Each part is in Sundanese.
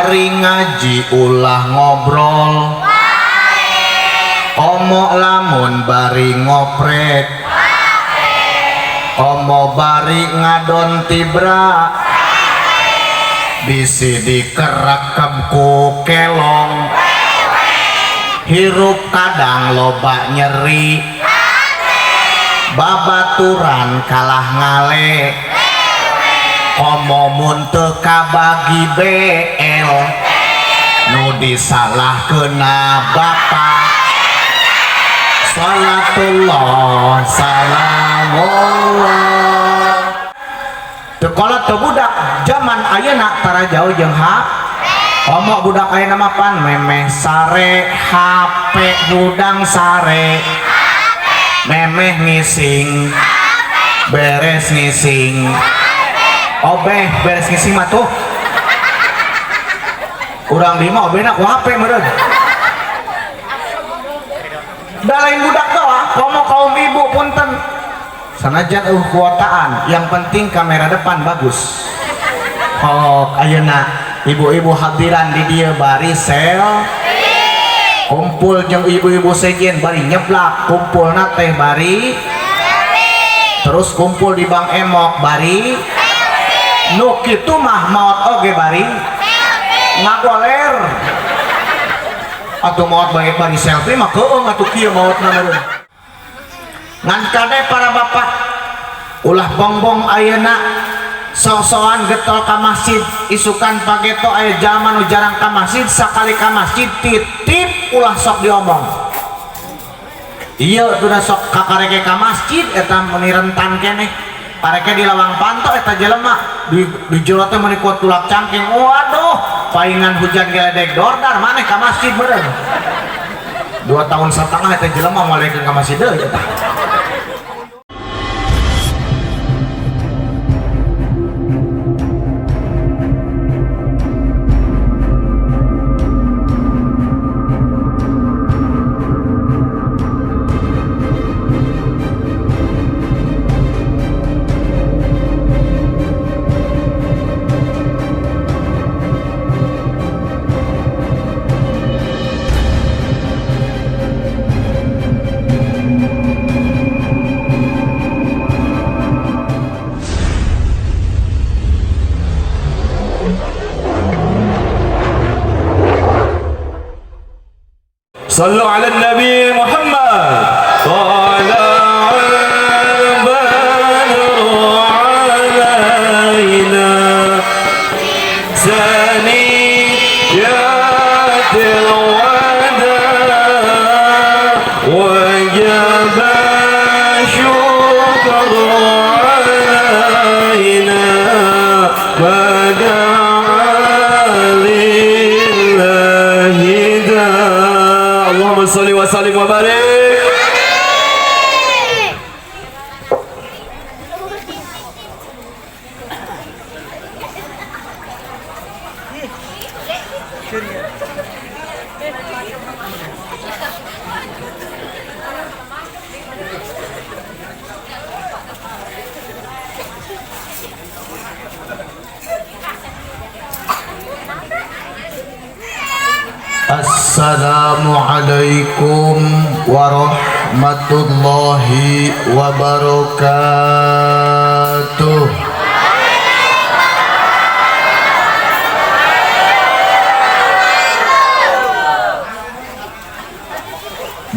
Bari ngaji ulah ngobrol komo lamun bari ngoprek komo bari ngadon tibra bisi dikerekep ku kelong hirup kadang loba nyeri babaturan kalah ngale komo mun teu kabagi BL nu disalahkeuna bapak. Salatullah salamullah. Teu kolot teu budak zaman ayeuna tara jauh jeung HP. Komo budak ayeuna mah pan memeh sare HP hudang sare memeh ngising beres ngising obeh beres ngising mah tuh urang lima obehna ku HP meureun. Da lain budak doang, komo kaum ibu punten sanajan eueuh kuotaan, yang penting kamera depan bagus. Oh, ayeuna ibu-ibu hadiran di dieu bari sel kumpul jeung ibu-ibu sejen bari nyeblak kumpulna teh bari terus kumpul di Bank Emok bari nu kitu mah maot oge bari ngagoler atuh maot bae bari selfie mah keung atuh kieu maotna meureun. Ngan kade para bapak ulah bongbong ayeuna sok-sokan getol ka masjid isukan pageto aya jalma nu jarang ka masjid sakali ka masjid titip ulah sok diomong. Ieu tuna sok kakareke ka masjid eta meuni rentan keneh pareke di lawang panto eta jelema di jero teh meuni kuat tulak cangking. Waduh paingan hujan geledek dordar maneh ka masjid meureun 2 tahun setengah eta jelema moal ka masjid deui eta. صلوا على النبي محمد. طلع البدر علينا ثنيات الوداع وجب الشكر علينا ما دعا لله داع. اللهم صل وسلم وبارك. Assalamualaikum warahmatullahi wabarakatuh.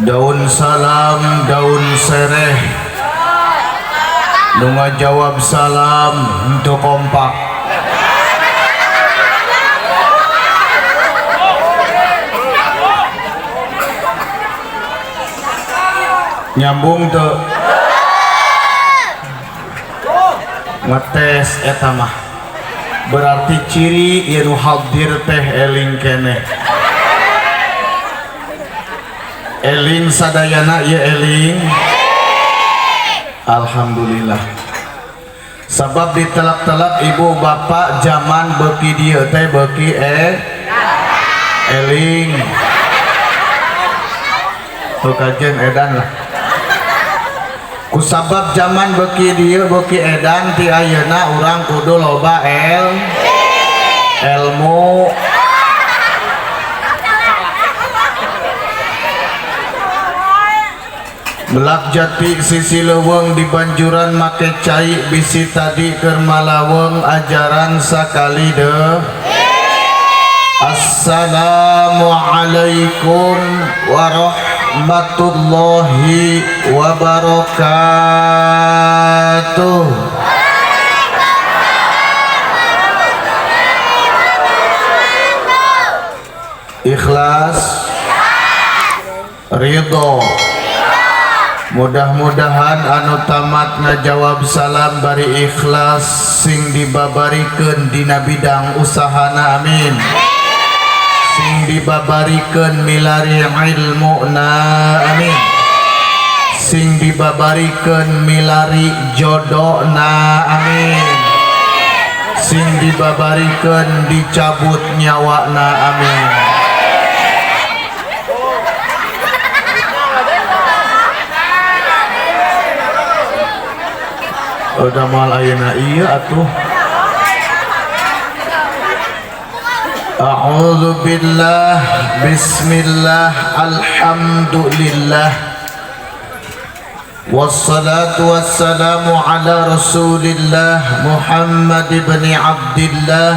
Daun salam, daun sereh, nu ngajawab salam henteu kompak. Nyambung tuh ngetes eta mah berarti ciri ieu nu hadir teh eling keneh eling sadayana ieu eling. Alhamdulillah sabab ditelak-telak ibu bapak zaman beuki dieu teh beuki eling tuh kajian edan lah. Kusabab zaman beuki dieu beuki edan ti ayeuna urang kudu loba ilmu. Melak jati sisi leuweung di banjuran make cai bisi tadi keur malaweng ajaran sakali deh. Assalamualaikum warahmatullahi wabarakatuh. Ikhlas, ridho. Mudah-mudahan anu tamat ngajawab salam bari ikhlas sing dibabarikeun dina bidang usahana, amin. Sing dibabarikeun milari ilmuna, amin. Sing dibabarikeun milari jodona, amin. Sing dibabarikeun dicabut nyawana, amin. Udah mal ayeuna ieu atuh. A'udzu billah, bismillah, alhamdulillah. Wassalatu wassalamu ala Rasulillah Muhammad ibn Abdillah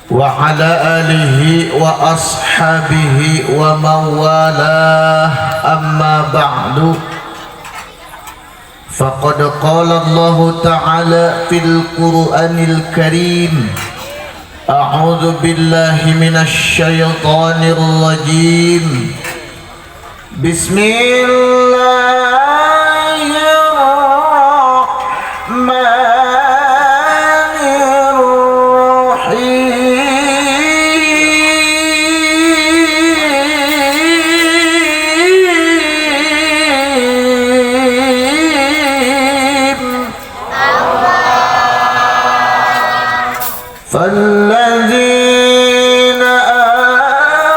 wa ala alihi wa ashabihi wa mawalah, amma ba'du. Faqad qala Allah Ta'ala fil Qur'anil Karim, a'udzu billahi minasy syaithanir rajim. Bismillahirrahmanirrahim. فالذين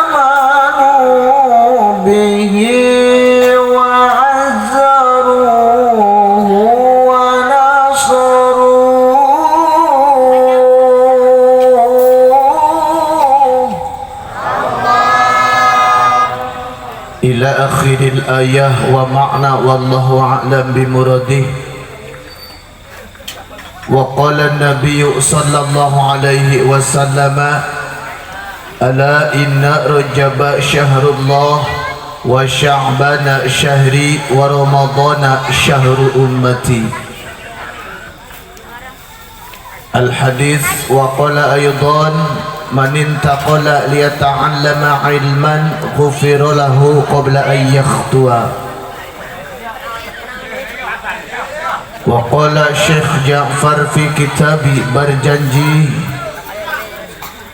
آمنوا به وعزروه ونصروه إلى آخر الآية ومعنى والله أعلم بمراده. وقال النبي صلى الله عليه وسلم ألا إن رجب شهر الله وشعبان شهري ورمضان شهر أمتي. الحديث. وقال أيضا من انتقل ليتعلم علما غفر له قبل أن يخطو. وقال Syekh Ja'far fi kitabi Barjanji,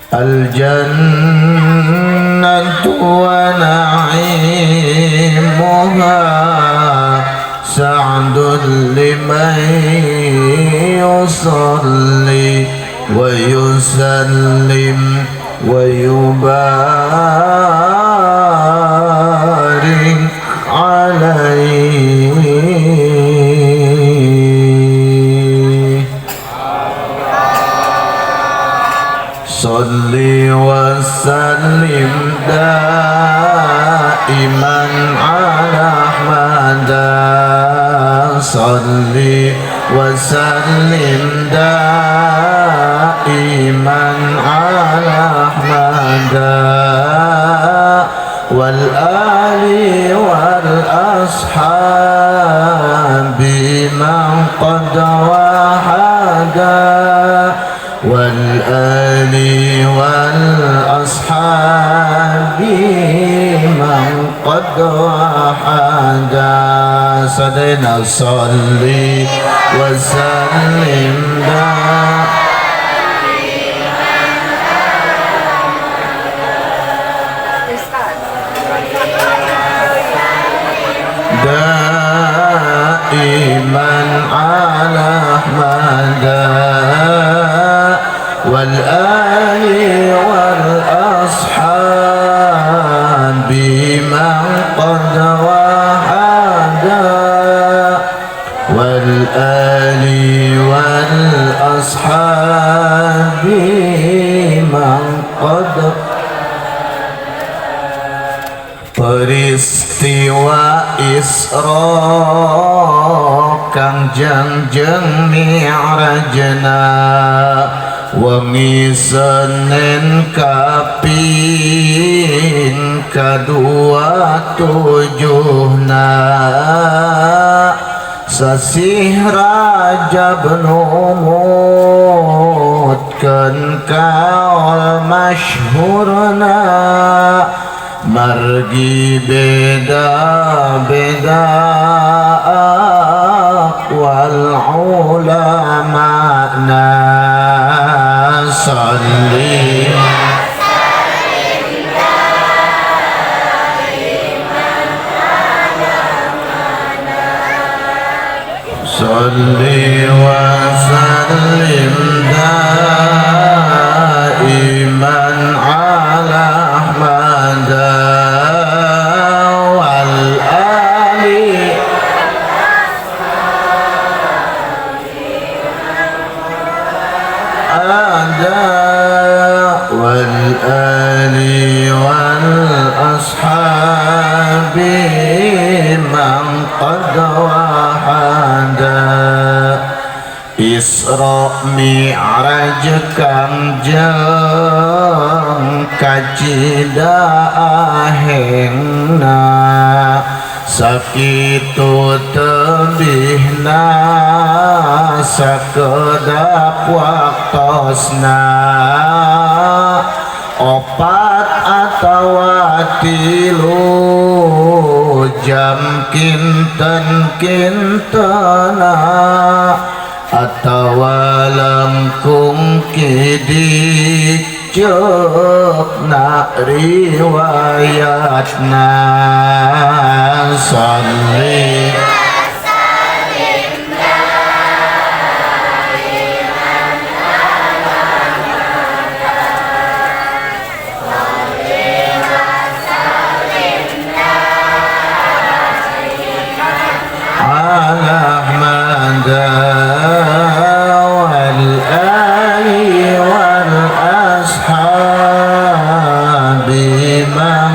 Al-jannatu wa na'imuha sa'dun liman yusalli wa yusallim wa yubarik alaihi. Salli wa sallim daiman ala Ahmad, salli wa sallim daiman ala Ahmad wal ali wal ashabi man qad wahada wal ali wal ashabi man qad wahada. Sadina salli wa sallim daiman ala Ahmad wal ali wal ashabi man qad wahada wal ali wal ashabi man qad. Peristiwa Isra Kangjeng jeung Mi'rajna wengi Senin kaping kadua tujuhna sasih Rajab numutkeun kaol masyhurna margi beda-beda aqwal ulama'na salli salli wa sallim daiman ala Ahmad wal ali ada wal ali wal ashabi man qad wahada. Isra Mi'raj Kangjeng kacida ahengna sakitu tebihna sakedap waktosna opat atawa tilu jam kinten-kintena atawa langkung kidik ceuk na riwayatna salli ala Ahmad wal ali wal ashabi man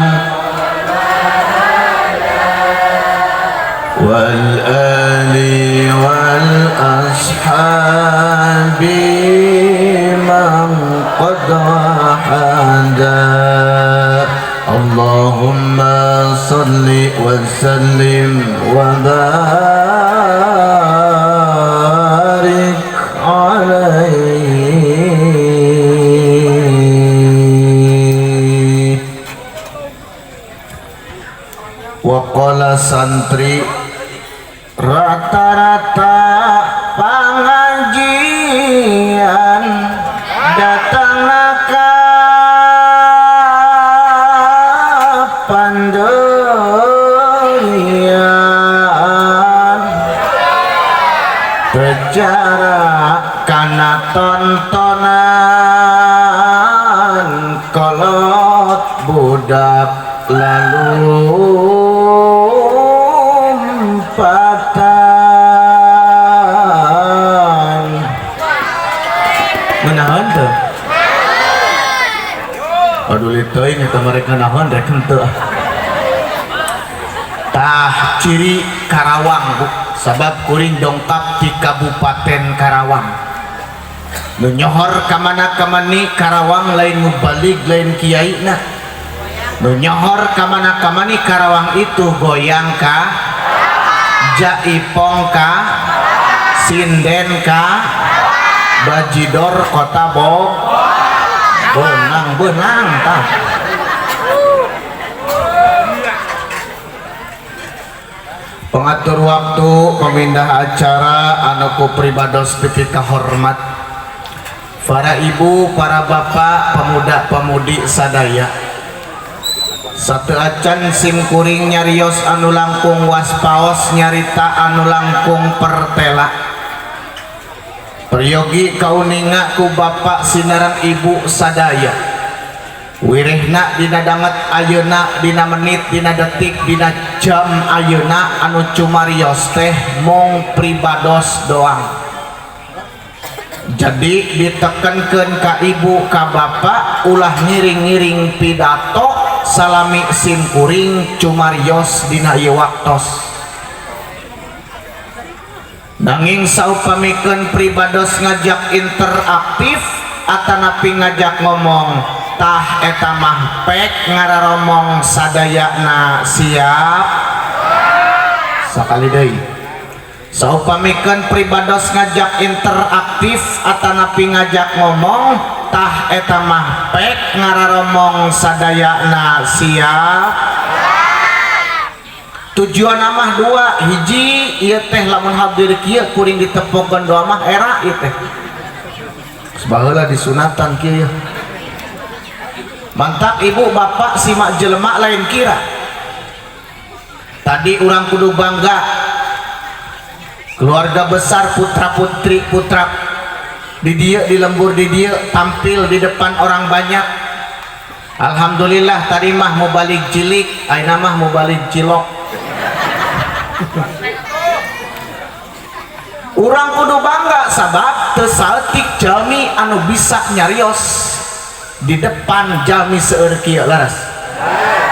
wal ali wal ashabi man qad wahada. Allahumma salli wa sallim wa barik alaihi. Wa qala santri rata-rata pengajian datang ka panderian berjarak kana tontonan kolot budak lalu lompatan. Menahan tuh aduh teuing eta mereka nahan rek henteu. Tah ciri Karawang bu, sabab kuring dongkap di Kabupaten Karawang. Nu nyohor ka mana-kamani Karawang lain mubalig lain kiai na. Nu nyohor ka mana-kamani Karawang itu goyang ka, jaipong ka, sinden ka, bajidor kota Bogor, benang-benang tah. Pengatur waktu pemindah acara anu ku pribados dipikahormat para ibu, para bapak, pemuda-pemudi sadaya. Satu acan sim kuring nyarios anu langkung waspaos nyarita anu langkung pertela. Peryogi kauninga ku bapak sinaran ibu sadaya. Wirehna dina danget ayeuna dina menit dina detik dina jam ayeuna anu cumarios teh mung pribados doang. Jadi ditekankeun ka ibu ka bapak ulah ngiring-ngiring pidato Salami sim kuring cumarios dina ieu waktos. Nanging saupamikeun pribados ngajak interaktif atanapi ngajak ngomong, tah eta mah pek ngararomong sadayana. Siap? Sakali deui, saupamikeun pribados ngajak interaktif atanapi ngajak ngomong, tah eta mah pek ngararomong sadayana. Siap? Tujuan mah dua hiji. Ieu teh lamun hadir kieu kuring ditepokeun doa mah era ieu teh. Baheula disunatan kieu. Mantap, ibu bapak, simak jelema lain kira. Tadi urang kudu bangga, keluarga besar, putra putri, putra di dia, di lembur di dia, tampil di depan orang banyak. Alhamdulillah, tadi mah mau balik cilik, ayeuna mah mau balik cilok. Urang kudu bangga sabab teu saeutik jalmi anu bisa nyarios di depan jalmi seueur kieu. Laras?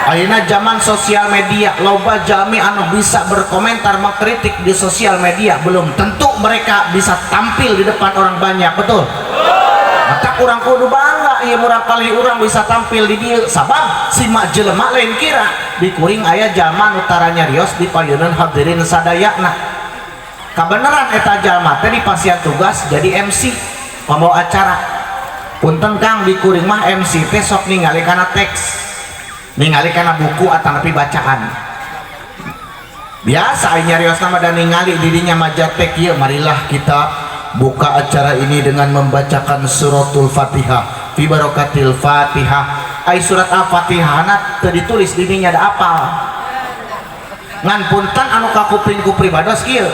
Ayeuna zaman sosial media, loba jalmi anu bisa berkomentar, mengkritik di sosial media, belum tentu mereka bisa tampil di depan orang banyak. Betul? Maka urang kudu bangga ieu murang kali urang bisa tampil di dieu, sabab simak jelema lain kira di kuring aya jalma nu tara nyarios di payunan hadirin sadayana. Kabeneran eta jalma teh dipasihan tugas jadi MC pembawa acara. Punten Kang, di kuring mah MC teh sok ningali kana teks, ningali kana buku atanapi bacaan biasa. Ai nyarios mah da ningali didinya maja teh kieu, "Marilah kita buka acara ini dengan membacakan suratul Fatihah, fi barokatil Fatihah." Ai surat Al-Fatihah na teu ditulis didinya, da apal. Ngan punten, anu kakuping ku pribados kieu,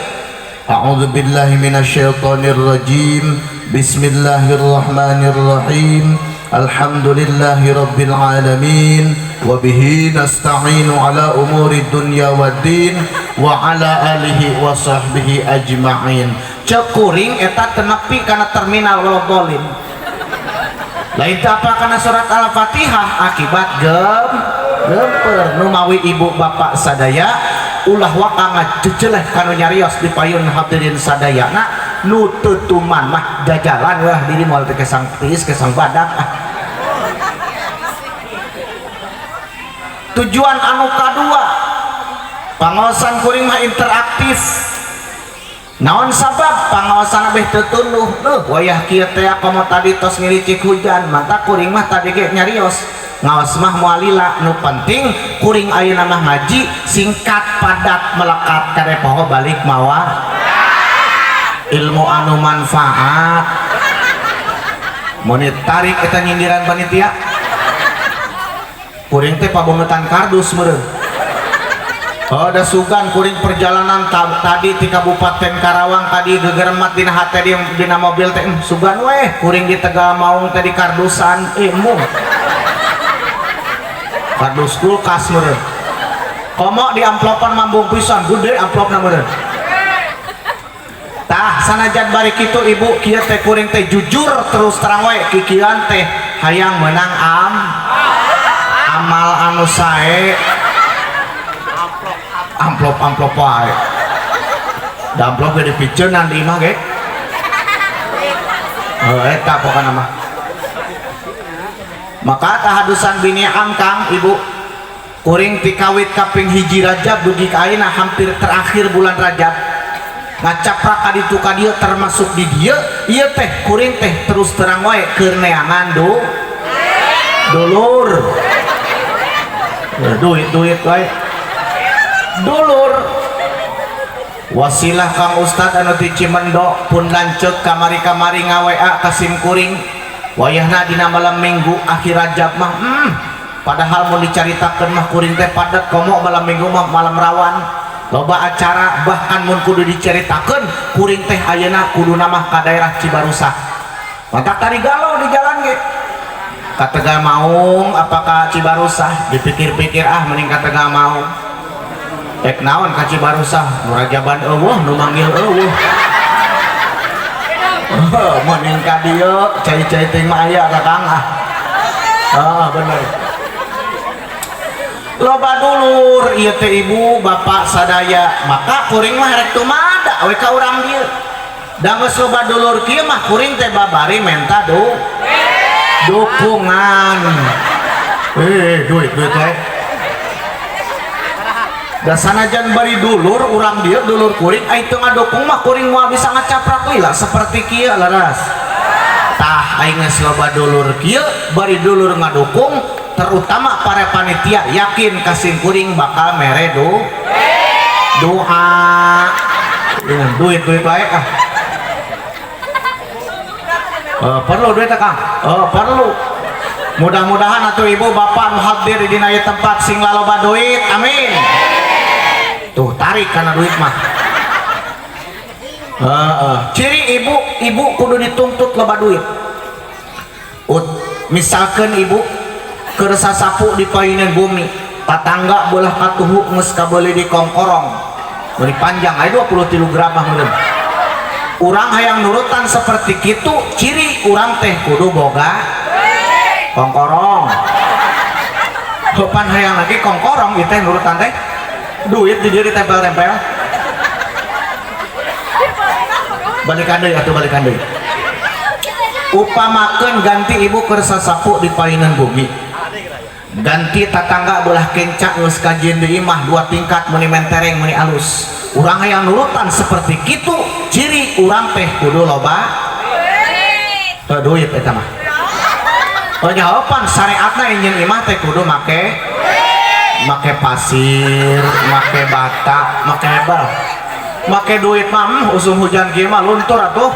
"A'udzu billahi minasyaitonir rajim. Bismillahirrahmanirrahim. Alhamdulillahi rabbil alamin. Wa bihi nasta'inu ala umuri dunya waddin wa ala alihi wa sahbihi ajma'in." Cek kuring eta teu nepi kana terminal waladdallin. Lain teu apa kana surat Al-Fatihah, akibat gemper. Numawi ibu bapak sadaya ulah waka ngajejeleh kanu nyarios di payun hadirin sadayana. Nu tutuman mah jajalan wah diri moal teh kesang tiis kesang badak ah. Tujuan anu kadua, pangaosan kuring mah interaktif. Naon sabab pangaosan abeh teu tunduh? Duh, wayah kieu teh komo tadi tos ngiricik hujan, mata kuring mah tadi ge nyarios ngaos mah moal lila. Nu penting kuring ayeuna mah ngaji singkat, padat, melekat, kade poho balik mawa ilmu anu manfaat. Mun ditarik eta nyindiran panitia kuring teh pabeungetan kardus meureun. Oh, da sugan kuring perjalanan tadi di Kabupaten Karawang tadi gegermat dina hate di dina mobil teh, sugan weh kuring di Tegal Maung teh di kardusan, embung kardus kulkas meureun. Komo di amplopan mambung pisan, gede amplopna meureun. Tah, sanajan bari kitu ibu, kieu teh kuring teh jujur terus terang we, kikieuan teh hayang menang amal anu sae. Amplop amplop wae da amplop ge dipiceunan di imah ge. Oh, eta pokona mah. Maka tahadusan bini angkang ibu, kuring ti kawit kaping 1 Rajab dugi ka ayeuna hampir terakhir bulan Rajab ngacaprak ka ditu ka dieu, termasuk di dieu ieu teh kuring teh terus terang wae keur neangan dulur, duit duit wae dulur. Wasilah Kang Ustad anu ti Cimendo pun lanceuk kamari-kamari nga-WA ka sim kuring wayahna dina malam minggu akhir Rajab mah. Padahal mau dicaritakeun mah kuring teh padat, komo malam minggu mah malam rawan, loba acara. Bahkan mun kudu dicaritakeun, kuring teh ayeuna kudu mah ka daerah Cibarusah, matak tadi galau di jalan ge, ka Tegal Maung apa ka Cibarusah. Dipikir-pikir, ah mending ka Tegal Maung, rek naon ka Cibarusah, nu rajaban eueuh, nu manggil eueuh. Oh, mending ka dieu, cai-cai ting mah aya ka Kang ah. Ah, bener. Loba dulur ieu teh ibu bapak sadaya, maka kuring mah rek tumada we ka urang dieu. Da geus loba dulur kieu mah kuring teh babari menta dukungan. Duit duit wae. Da sanajan bari dulur urang dieu dulur kuring ai teu ngadukung mah kuring moal bisa ngacaprak lila seperti kieu leres. Tah aing geus loba dulur kieu bari dulur ngadukung, terutama para panitia yakin kasing kuring bakal mere doa. Duit duit wae ah. Perlu duit Kang? Perlu. Mudah-mudahan atuh ibu bapak nu hadir di dina ieu tempat sing laloba duit, amin. Tuh tarik karena duit mah. Ciri ibu, ibu kudu dituntut loba duit. Misalkan ibu keur sasapu di payunan bumi, tatangga belah katuhu geus kabeuli di kongkorong. Meuni panjang aya 23 gram mah meureun. Urang hayang nurutan seperti kitu, ciri urang teh kudu boga kongkorong. Sopan hayang lagi kongkorong ieu teh nurutan teh duit di dieu ditempel-tempel. Balikan deui atuh, balikan deui. Upamakeun ganti ibu keur sasapu di payunan bumi. Ganti tatangga belah kenca geus kajieun deui imah 2 tingkat meuni mentereng meuni alus. Urang hayang nurutan seperti kitu, ciri urang teh kudu loba duit eta mah. Oh nyahopan syariatna injeun imah teh kudu make pasir, make bata, make hebel. Make duit mah usum hujan kieu mah luntur atuh.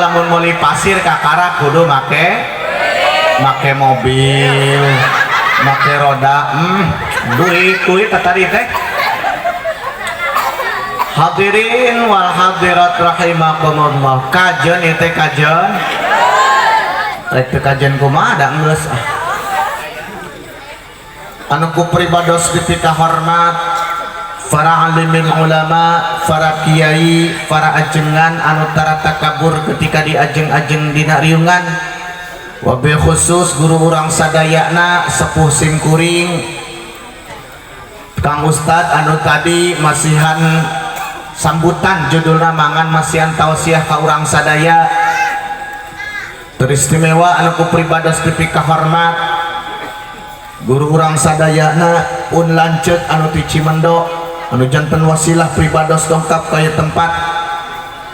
Lamun meuli pasir kakara kudu make mobil, make roda, duit duit tadi teh. Hadirin wal hadirat rahimakumullah. Kajen ieu teh kajen. Rek teu kajen kumaha da geus ah. Anu ku pribados dipikahormat para alimin ulama, para kiai, para ajengan anu tara takabur ketika diajeng-ajeng dina riungan. Wabil khusus guru urang sadayana sepuh simkuring Kang Ustad anu tadi masihan sambutan judulna mangan masihan tausiah ka urang sadaya. Teristimewa anu ku pribados dipikahormat guru urang sadayana pun lanceuk anu ti Cimendo anu janten wasilah pribados dongkap ka ieu tempat.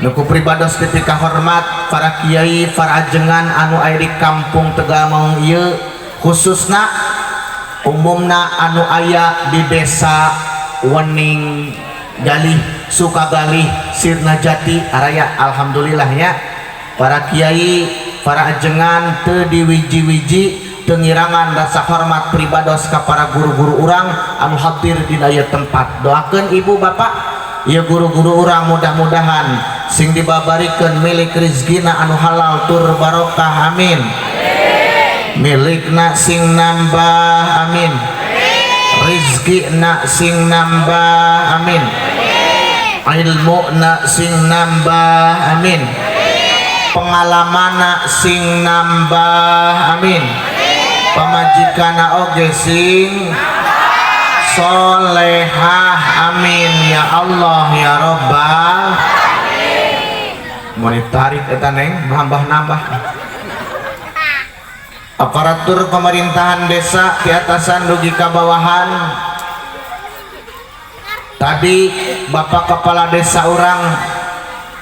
Nu ku pribados dipikahormat para kiai, para ajengan anu aya di kampung Tegal Maung ieu, khususna umumna anu aya di desa Wening Galih, Sukagalih, Sirnajati Araya. Alhamdulillah ya para kiai, para ajengan teu diwiji-wiji teu ngirangan rasa hormat pribados ka para guru-guru urang anu hadir dina ieu tempat. Doakeun ibu bapak ieu guru-guru urang mudah-mudahan sing dibabarikeun milik rizkina anu halal tur barokah, amin. Milikna sing nambah, amin. Rizkina sing nambah, amin. Ilmuna sing nambah, amin. Pengalamanna sing nambah, amin. Pamajikana oge sing solehah, amin ya Allah ya Rabbal. Mau ditarik eta neng nambah-nambah. Aparatur pemerintahan desa di atasan dugi ka bawahan. Tadi Bapak Kepala Desa urang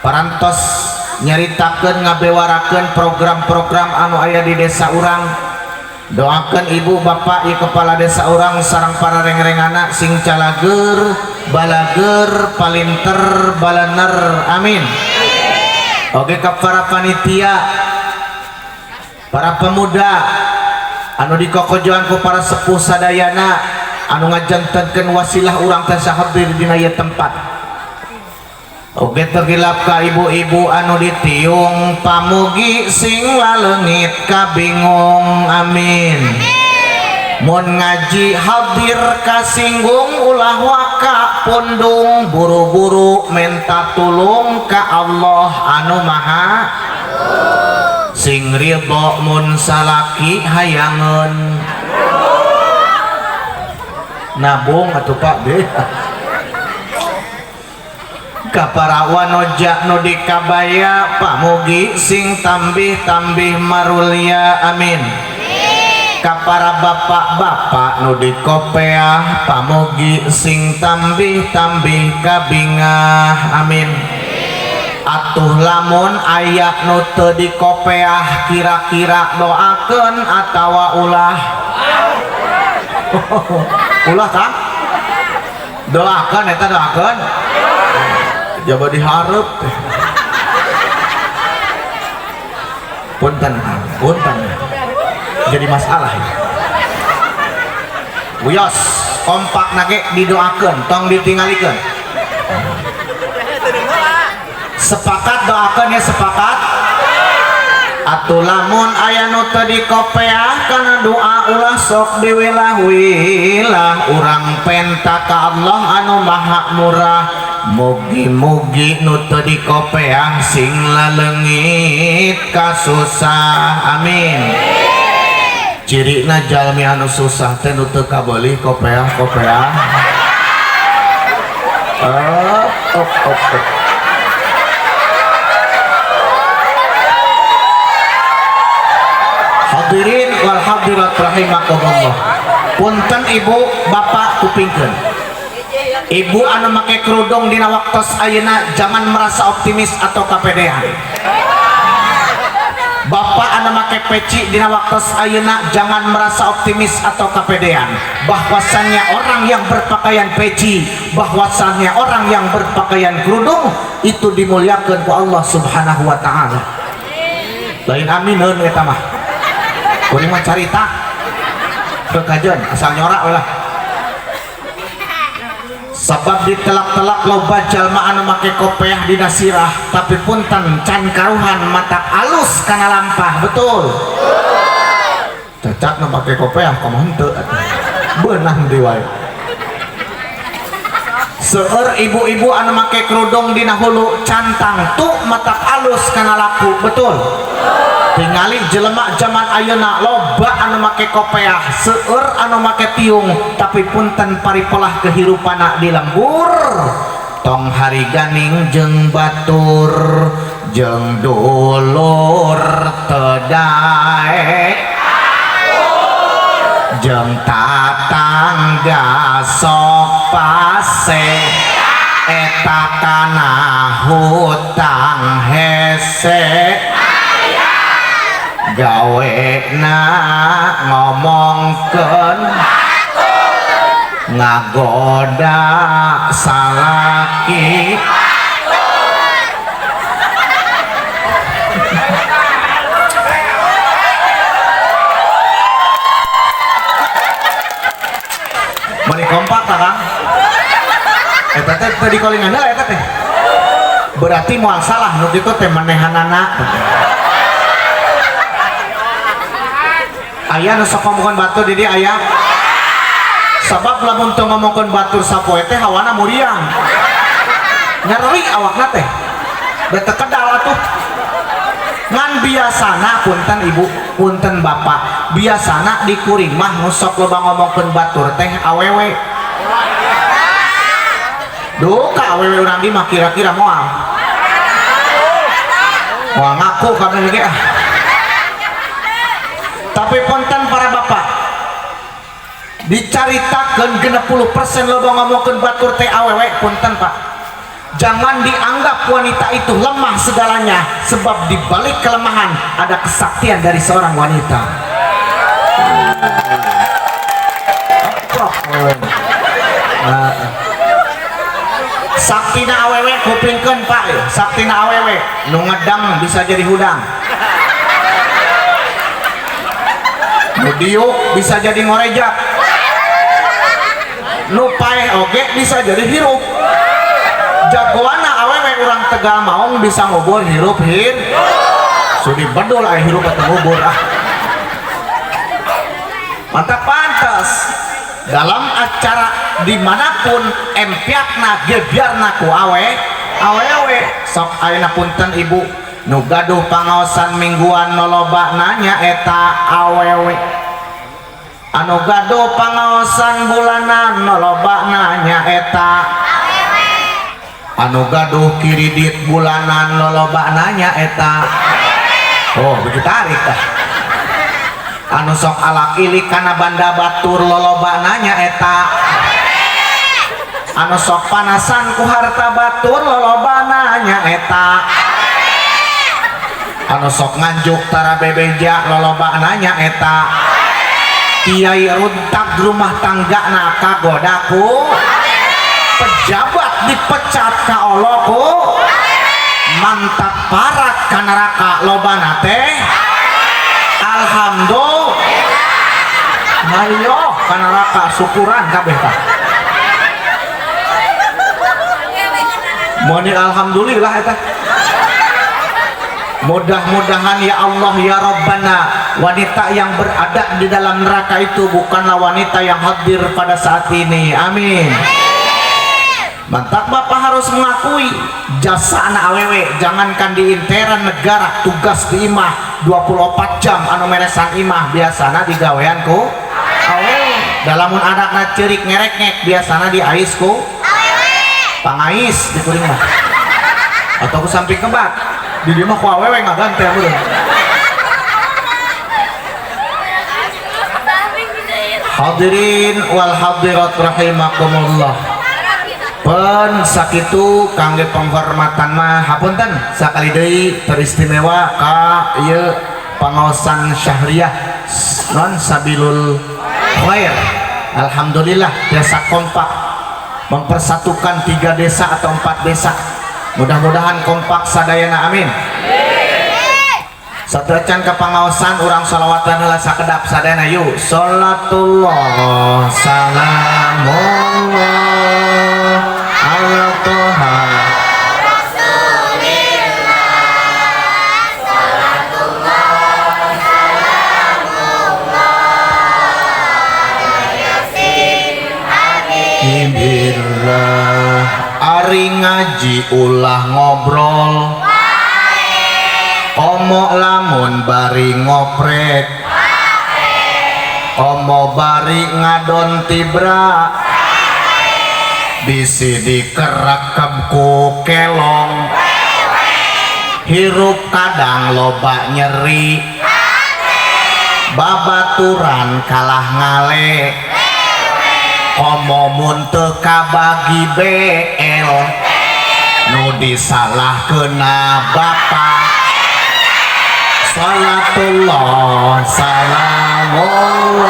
parantos nyaritakeun ngabewarakeun program-program anu aya di desa urang. Doakeun ibu bapak ieu kepala desa urang sareng para reng-rengana sing calager, balager, palinter, balaner, amin. Oke ka para panitia, para pemuda anu dikokojoan ku para sepuh sadayana anu ngajantenkeun wasilah urang teh hadir dina ieu tempat. Oke tergilap ka ibu-ibu anu ditiung pamugi sing laleungit kabingung, amin. Mun ngaji hadir kasinggung ulah waka pundung buru-buru menta tulung ka Allah anu maha. Sing ridho mun salaki hayangeun nabung atuh Pak deh. Ka para wanoja nu di kabaya pamugi sing tambih-tambih marulia, amin. Ka para bapak-bapak nu di kopeah pamugi sing tambih-tambih kabingah, amin. Atuh lamun aya nu teu di kopeah kira-kira doakeun atawa ulah? Ulah tah? Doakeun eta doakeun. Jaba dihareup teh. Punten, punten. Jadi masalah ya. Wios, kompak nage didoakeun, tong ditinggalikeun. Sepakat doakeun ya, sepakat. Atuh lamun aya nu teu dikopeah kana doa ulah sok diwilah-wilah, urang penta ka Allah anu maha murah. Mugi-mugi nu teu dikopeah sing laleungit kasusah, amin. Cirina jalmi anu susah teh nu teu kabeuli kopeah-kopeah. Op op op op. Hadirin wal hadirat rahimakumullah. Punten ibu bapak kupingkeun. Ibu anu make kerudung dina waktos ayeuna jangan merasa optimis atau kapedean. Bapak anu make peci dina waktos ayeuna jangan merasa optimis atau kapedean. Bahwasannya orang yang berpakaian peci, bahwasannya orang yang berpakaian kerudung itu dimuliakan ku Allah Subhanahu wa taala. Lain amineun eta mah. Kuring mah carita kekajian asal nyorak lah. Sabab ditelak-telak loba jalma anu make kopeah dina sirah tapi punten can karuhan mata alus kana lampah, betul? Cacat nu make kopeah komo henteu atuh. Beunang deui wae. Seueur ibu-ibu anu make kerudung dina hulu cantang tu mata alus kana laku, betul? Tingali jelema zaman ayeuna loba anu make kopeah, seueur anu make tiung, tapi punten paripolah kehirupanna di lembur. Tong hari ganing jeung batur, jeung dulur teu daek, jeung tatangga sok pase, eta kana hutang hese. Gawena ngomongkeun ngagoda salaki. Mani kompak ta Kang? Eta teh teu dikolingan heula eta teh. Berarti moal salah nu kitu teh manehanana. Aya nu sok ngomongkeun batur di dieu aya. Sabab lamun teu ngomongkeun batur sapoe teh hawana muriang. Nyeri awakna teh. Da teu kedal atuh. Ngan biasana punten ibu, punten bapak, biasana di kuring mah nu sok loba ngomongkeun batur teh awewe. Duh ka awewe urang di mah kira-kira moal. Moal ngaku kabeh ge ah. Tapi punten para bapak, dicaritakeun 60% loba ngomongkeun batur teh awewe, punten Pak. Jangan dianggap wanita itu lemah segalanya, sebab di balik kelemahan ada kesaktian dari seorang wanita. Saktina awewe kupingkeun Pak, saktina awewe nu ngedang bisa jadi hudang. Nu diuk bisa jadi ngorejak. Nu paeh oge bisa jadi hirup. Jagoana awewe urang Tegal Maung bisa ngubur hirup hir. Sudi bedul aya hirup atau ngubur ah. Mantap pantas. Dalam acara dimanapun empiakna gebyarna ku awe awewe sok ayeuna punten ibu Nu gaduh pangaosan mingguan nu loba nanya eta awewe. Anu gaduh pangaosan bulanan nu loba nanya eta awewe. Anu gaduh kiridit bulanan nu loba nanya eta awewe. Oh, begitu tarik tah. Anu sok alak ilik kana banda batur loloba nanya eta awewe. Anu sok panasan ku harta batur loloba nanya eta awewe. Anu sok nganjuk tara bebeja loloba nanya eta kiai runtak rumah tangga na kagodaku pejabat dipecat ka Allah ku mantap parat ka neraka lobana teh alhamdulillah hayo ka neraka syukuran kabeh tah. Moni alhamdulillah eta. Mudah-mudahan ya Allah ya Rabbana, wanita yang berada di dalam neraka itu bukanlah wanita yang hadir pada saat ini. Amin. Mantap, bapak harus mengakui jasa anak awewe, jangankan di intern negara, tugas di imah 24 jam anu meresan imah biasana digawean ku awewe. Dalamun anakna ceurik ngerekngek biasana diais ku awewe, pangais di kuring mah atau ku samping kebat di dieu mah ku awewe ngaganti atuh. Hadirin wal hadirat rahimakumullah. Pen sakitu kangge penghormatan mah hapunten sakali deui teristimewa ka ieu pangaosan syahriyah non Sabilul Khair. Alhamdulillah desa kompak mempersatukan 3 desa atau 4 desa. Mudah-mudahan kompak sadayana, amin. Sateuacan ka pangaosan urang sholawatan heula sakedap sadayana yuk. Salatullah salamullah ala toha Rasulillah, salatullah salamullah ala yasin habibillah. Ari ngaji ulah ngobrol komo lamun bari ngoprek komo bari ngadon tibra bisi dikerekep ku kelong hirup kadang loba nyeri babaturan kalah ngale komo mun teu kabagi BL nu disalahkeuna bapak. Salatullah salamullah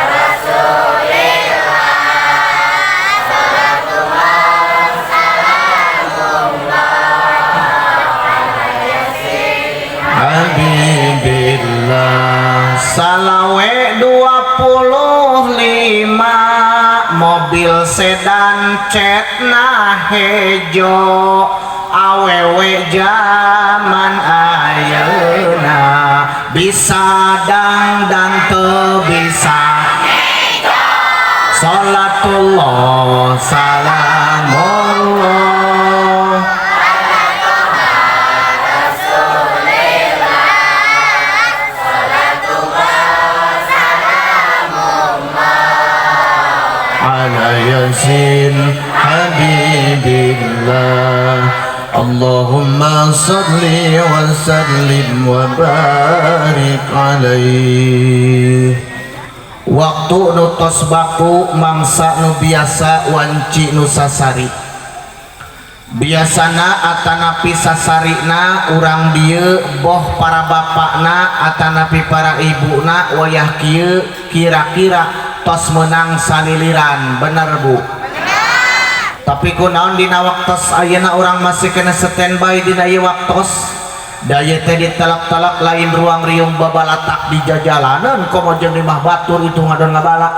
Rasulillah, salatullah salamullah ala yasin habibillah. Salawe 25 mobil sedan cetna hejo awewe zaman ayeuna bisa dangdan teu bisa. Salatullah salamullah Rasulillah, salatullah salamullah ala yasin habibillah. Allahumma salli wa sallim wa barik alaihi. Waktu nu tos baku mangsa nu biasa wanci nu sasari. Biasana atanapi sasarina urang dieu boh para bapakna atanapi para ibuna wayah kieu kira-kira tos menang saliliran, bener bu? Tapi kunaon dina waktos ayeuna urang masih kena standby dina ieu waktos da ieu teh ditelak-telak lain ruang riung babalatak di jajalanan komo jeung di mah batur itu ngadon ngabala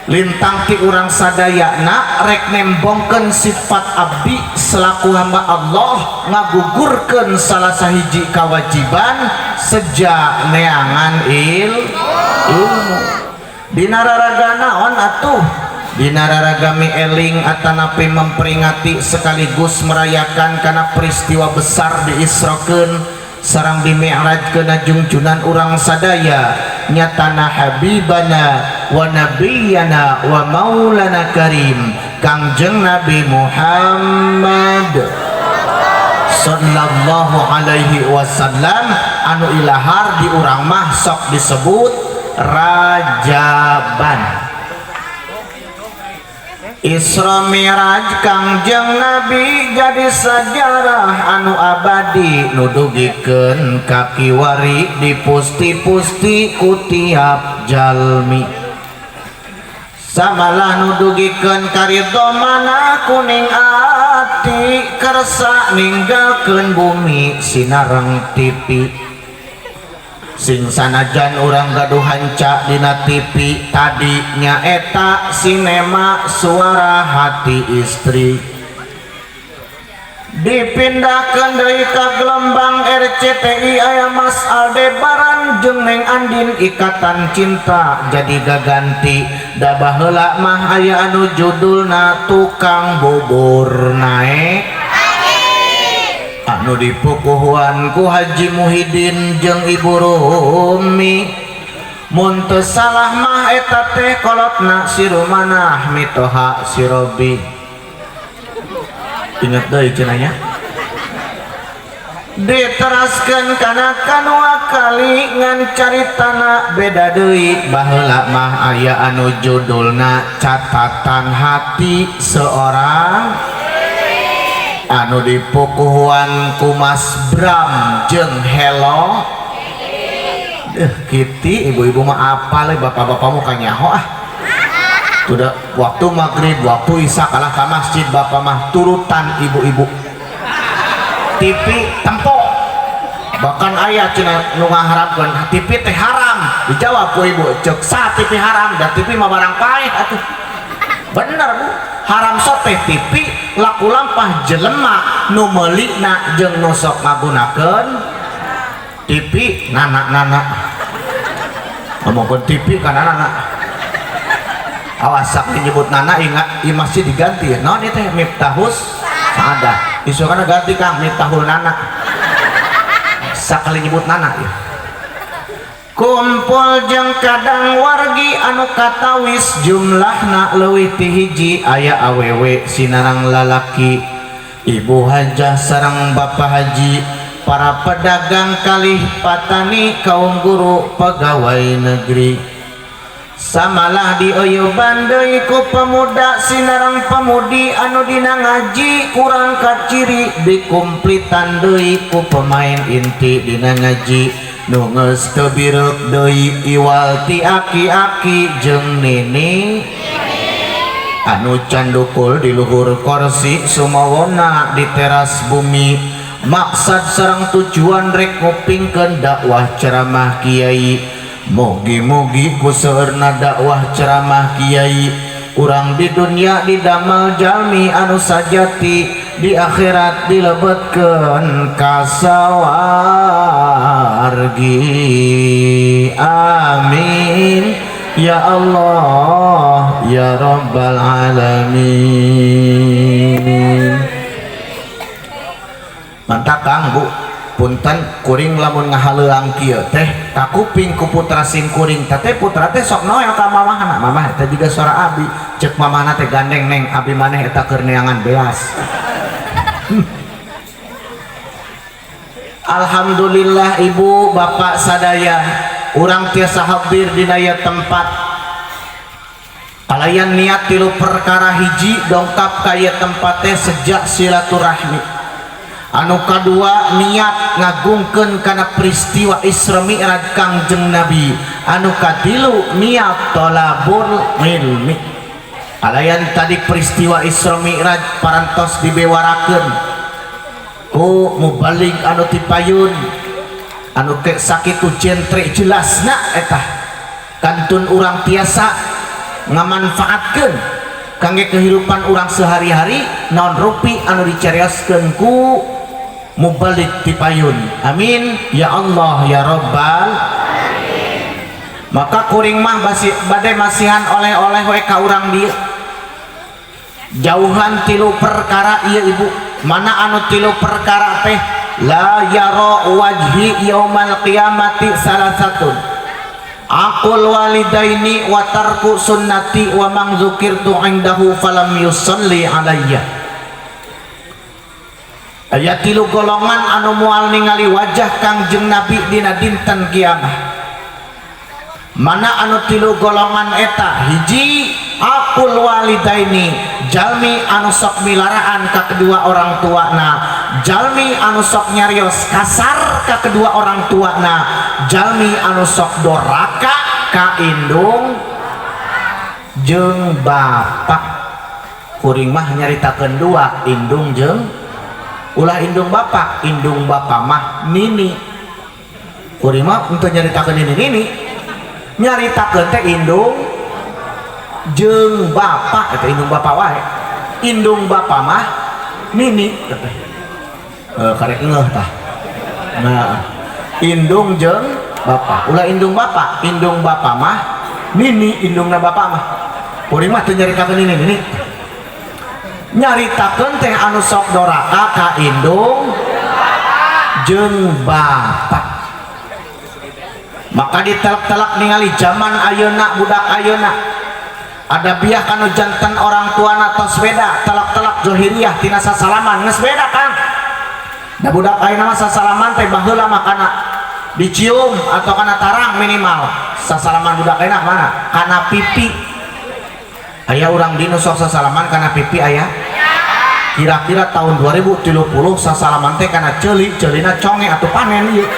lintang ti urang sadayana rek nembongkeun sifat abdi selaku hamba Allah ngagugurkeun salah sahiji kewajiban sejak neangan ilmu dina raraga naon atuh. Dina raragami eling atanapi memperingati sekaligus merayakan karena peristiwa besar diisrokeun sareng dimi'rajkeun jungjunan urang sadaya nyatana habibana wa nabiyana wa maulana karim Kangjeng Nabi Muhammad sallallahu alaihi wasallam anu ilahar di urang mah sok disebut Rajaban. Isra Mi'raj Kangjeng Nabi jadi sejarah anu abadi nudugikeun kakiwari dipusti-pusti ku tiap jalmi, samalah nudugikeun karidho mana kuning ati kersa ninggalkeun bumi sinareng TV. Sing sanajan urang gaduh hanca dina TV tadi nyaeta sinema suara hati istri, dipindahkan deui ka gelombang RCTI aya Mas Aldebaran jeung Neng Andin ikatan cinta jadi gaganti. Da baheula mah aya anu judulna tukang bubur naek anu dipukuhuan ku Haji Muhidin jeung Ibu Rumi. Mun teu salah mah eta teh kolotna si Rumanah mitoha si Robi. Inget deui cenah nya. Diteraskeun kana kadua kali ngan caritana beda deui. Baheula mah aya anu judulna catatan hati seorang anu dipukuhuan ku Mas Bram jeung Hello Kitty. Ibu-ibu mah apal, bapak-bapak mah kanyaho ah. Udah waktu maghrib, waktu isya kalah ke masjid, bapak mah turutan ibu-ibu. TV tempo, bahkan ayah cenah nu ngaharapkeun TV teh haram, dijawab ku ibu, cek sa TV haram, dan TV mah barang paeh atuh. Bener, Bu, haram sote TV laku lampah jelema nu meulina jeung nu sok ngagunakeun TV. Nana-nana ngomongkeun TV kan nana, awas sak nyebut nana ingat i masih diganti ya naon ieu teh Miftahus Saadah isu kana ganti Kang Miftahul Nana sakali nyebut nana ya. Kumpul jeung kadang wargi anu katawis jumlahna leuwih ti hiji, aya awewe sinarang lalaki, ibu hajah sareng bapak haji, para pedagang kalih patani, kaum guru pegawai negeri, samalah dieuyeban deui ku pemuda sinareng pemudi anu dina ngaji kurang kaciri, dikumplitan deui ku pemain inti dina ngaji nu geus teu bireuk deui iwal ti aki-aki jeung nini anu candukul di luhur korsi sumawona di teras bumi. Maksad sareng tujuan rek ngupingkeun dakwah ceramah kiai. Mugi-mugi ku seueurna dakwah ceramah kiai urang di dunia didamel jalmi anu sajati, di akhirat dilebetkeun ka sawargi. Amin ya Allah ya Rabbal alamin. Mantap Kang, Bu, punten kuring lamun ngahaleuang kieu teh kakuping ku putra sim kuring teh. Putra teh sok noel ka mamahna, mamah eta juga suara abi. Cek mamahna teh, gandeng neng, abi maneh eta keur neangan beas. Alhamdulillah ibu bapak sadaya urang tiasa hadir dina ieu tempat kalayan niat tilu perkara. Hiji, dongkap ka ieu tempat teh sejak silaturahmi. Anu kadua, niat ngagungkeun kana peristiwa Isra Mi'raj Kangjeng Nabi. Anu katilu, niat tolabul ilmi. Kalayan tadi peristiwa Isra Mi'raj parantos dibewarakeun ku mubalig anu tipayun anu ke sakitu jentre jelasna eta kantun urang tiasa ngamanfaatkeun kangge kehidupan urang sehari-hari naon rupi anu dicarioskeun ku mubalig tipayun. Amin ya Allah ya Rabbal. Maka kuring mah basi, bade masihan oleh-oleh we ka urang dieu. Jauhan tilu perkara ieu ibu. Mana anu tilu perkara teh? La yara wajhi yaumal qiyamati salasatun. Aqul walidaini wa tarku sunnati wa man dzukirtu indahu falam yusalli alayya. Aya tilu golongan anu moal ningali wajah Kangjeng Nabi dina dinten kiamat. Mana anu tilu golongan eta? Hiji, aqul walidaini, jalmi anu sok milaraan ka kedua orang tuana, jalmi anu sok nyarios kasar ka kedua orang tuana, jalmi anu sok doraka ka indung jeung bapak. Kuring mah nyaritakeun dua, indung jeung ulah indung bapak, indung bapak mah nini. Kuring mah untuk nyaritakeun nini nini, nyaritakeun teh indung jeung bapak, eta indung bapak wae. Indung bapak mah nini. Karek ngeuh tah. Nah, indung jeung bapak, ulah indung bapak, indung bapak mah nini, indungna bapak mah. Kuring mah teu nyaritakeun nini nini. Nyaritakeun teh anu sok doraka ka indung jeung bapak. Maka ditelak-telak ningali zaman ayeuna, budak ayeuna ada biah kanu jantan orang tuana tos beda, telak-telak zohiriah tina sasalaman geus beda Kang. Da budak ayeuna mah sasalaman teh baheula mah kana dicium atau kana tarang minimal. Sasalaman budak ayeuna mana? Kana pipi. Aya urang dinu sok sasalaman kana pipi aya? Kira-kira tahun 2030 sasalaman teh kana ceuli, ceulina conge atau panen ieu.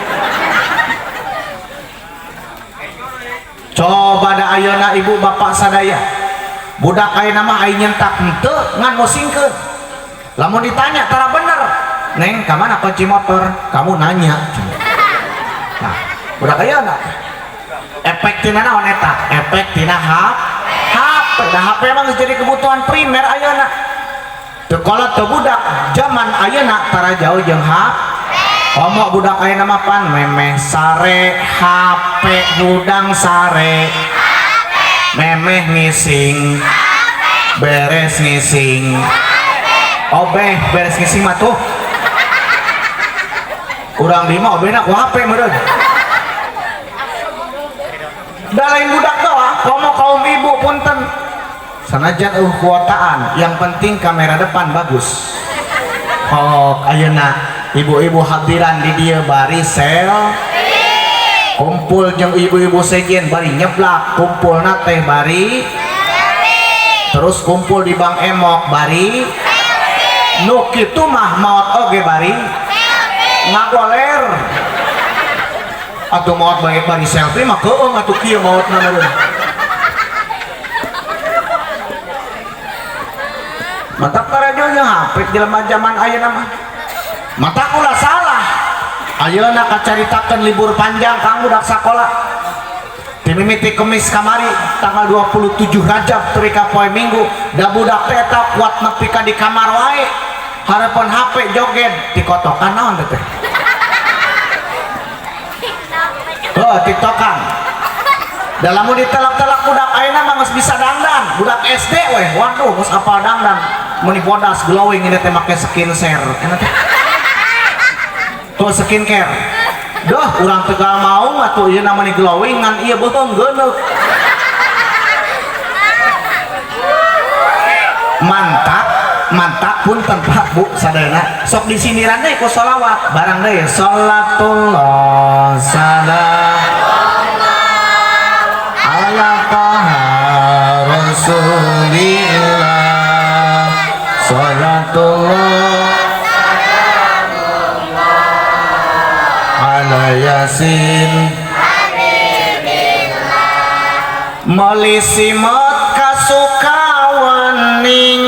Coba da ayeuna ibu bapak sadaya, budak ayeuna mah ai nyentak henteu ngan musingkeun. Lamun ditanya tara bener, neng ka mana kunci motor? Kamu nanya. Nah, budak ayeuna efek tina naon eta? Efek tina HP. Da HP mah geus jadi kebutuhan primer ayeuna. Teu kolot teu budak zaman ayeuna tara jauh jeung HP. Komo budak ayeuna mah pan memeh sare HP, hudang sare memeh ngising, beres ngising obeh, beres ngising mah tuh urang lima obehna ku HP meureun. Da lain budak doang, komo kaum ibu punten sanajan eueuh kuotaan, yang penting kamera depan bagus. Oh, ayeuna ibu-ibu hadiran di dieu bari sel kumpul jeung ibu-ibu sejen bari nyeblak, kumpulna teh bari terus kumpul di Bank Emok bari nu kitu mah maot oge bari ngagoler atuh maot bae bari selfie mah keueung atuh kieu maotna meureun. Mantap tarajonya HP jelema zaman ayeuna mah. Mata ulah salah. Ayeuna kacaritakeun libur panjang kang budak sakola. Timimiti Kemis kamari tanggal 27 Rajab tepi ka poe Minggu, da budak teh eta kuat nepi ka di kamar wae. Hareupeun HP joget dikotokan naon teh? Heuh, tiktokan. Da lamun ditelak-telak budak ayeuna mah geus bisa dangdan, budak SD weh, waduh geus apal dangdan. Meuni bodas glowing ini teh make skincare. Enak teh. Tuh skincare. Duh, urang Tegal mau atuh ieu mah glowing ngan ieu beuheung geuneuk. Mantap, mantap punten Pak Bu sadayana. Sok disindiran deui ku sholawat, barang deui salatullah salam ala taha rasulillah salatullah ala yasin meuli simot kasukawening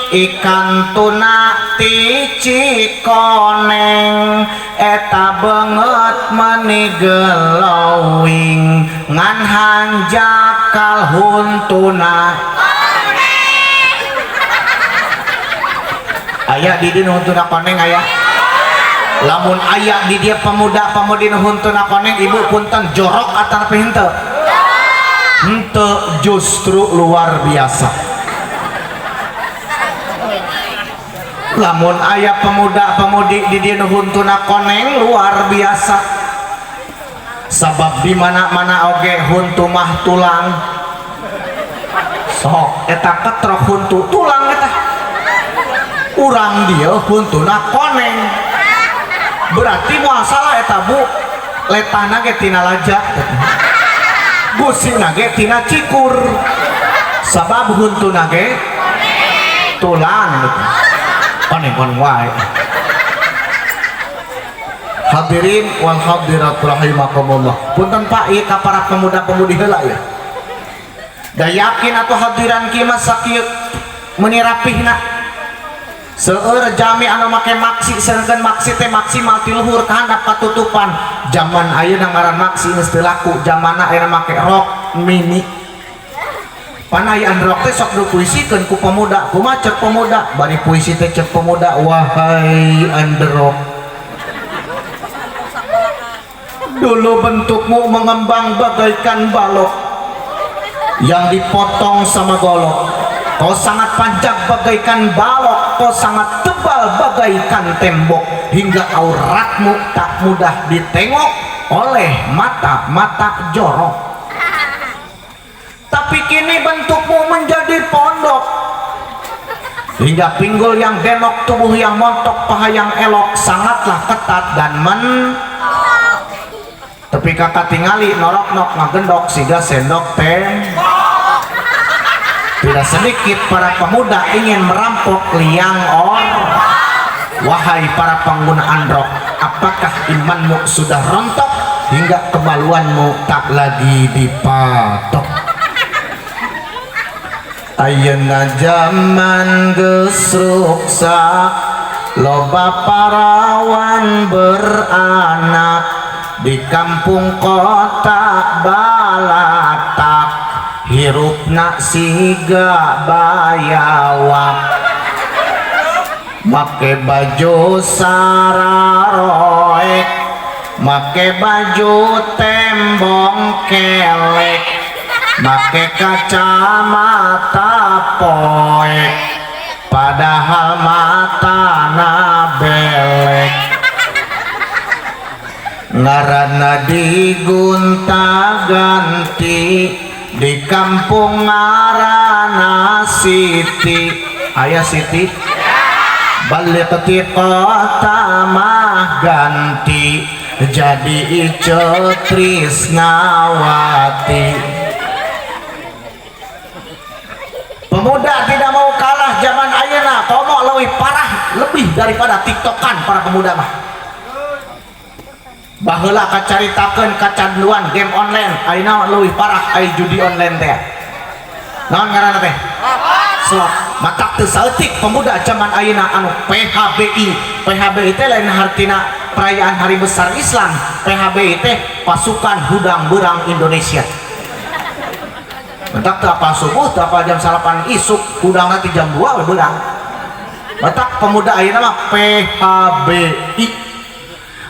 ikan tuna ti Cikoneng eta beungeut meuni glowing ngan hanjakal huntuna. Aya di dieu huntuna koneng aya. Lamun aya di dieu pemuda-pemudi nu huntuna koneng ibu punten jorok atawa henteu? Henteu, justru luar biasa. Lamun aya pemuda-pemudi di dieu nu huntuna koneng luar biasa, sabab di mana-mana oge huntu mah tulang. Sok eta ketrok huntu tulang eta. Urang dieu huntuna koneng, berarti moal salah eta bu, letahna ge tina laja, gusina ge tina cikur, sabab huntuna ge tulang gitu. Koneng koneng wae. Hadirin wal hadirat rahimakumullah. Punten Pak, ieu ka para pemuda-pemudi heula ya. Da yakin atau hadiran kieu mah sakieu meuni rapihna. Seueur jami anu make maksi, sedangkan maksi teh maksimal ti luhur ka handap katutupan. Zaman ayeuna ngaran maksi geus teu laku, zamanna ayeuna make rok mini. Pan aya rok teh sok dipuisikeun ku pemuda. Kumaha cek pemuda? Bari puisi teh cek pemuda, wahai anderok, dulu bentukmu mengembang bagaikan balok yang dipotong sama golok. Kau sangat panjang bagaikan balok, kau sangat tebal bagaikan tembok, hingga auratmu tak mudah ditengok oleh mata-mata jorok. Tapi kini bentukmu menjadi pondok, hingga pinggul yang denok, tubuh yang montok, paha yang elok, sangatlah ketat dan men. Tapi kakak tingali norok-nok ngagendok siga sendok teh. Tidak sedikit para pemuda ingin merampok liang or. Wahai para pengguna androk, apakah imanmu sudah rontok hingga kemaluanmu tak lagi dipatok? Ayeuna zaman geus ruksak, loba parawan beranak di kampung kota balatak, hirupna siga bayawak, make baju sararoek, make baju tembong kelek, make kacamata poek, padahal matana belek. Ngaranna digonta ganti di kampung ngaranna Siti. Aya Siti balik ti kota mah ganti jadi Ice Trisnawati. Pemuda tidak mau kalah zaman ayeuna, komo leuwih parah lebih daripada tiktokan para pemuda mah. Baheula kacaritakeun kacanduan game online, ayeuna leuwih parah aya judi online teh. Naon ngaranna teh? Slot. Matak teu saeutik pemuda zaman ayeuna anu PHBI. PHBI teh lain hartina perayaan hari besar Islam. PHBI teh pasukan hudang beurang Indonesia. Matak teu apa subuh, teu apa jam salapan isuk, hudang nanti jam 2 we beurang. Matak pemuda ayeuna mah PHBI.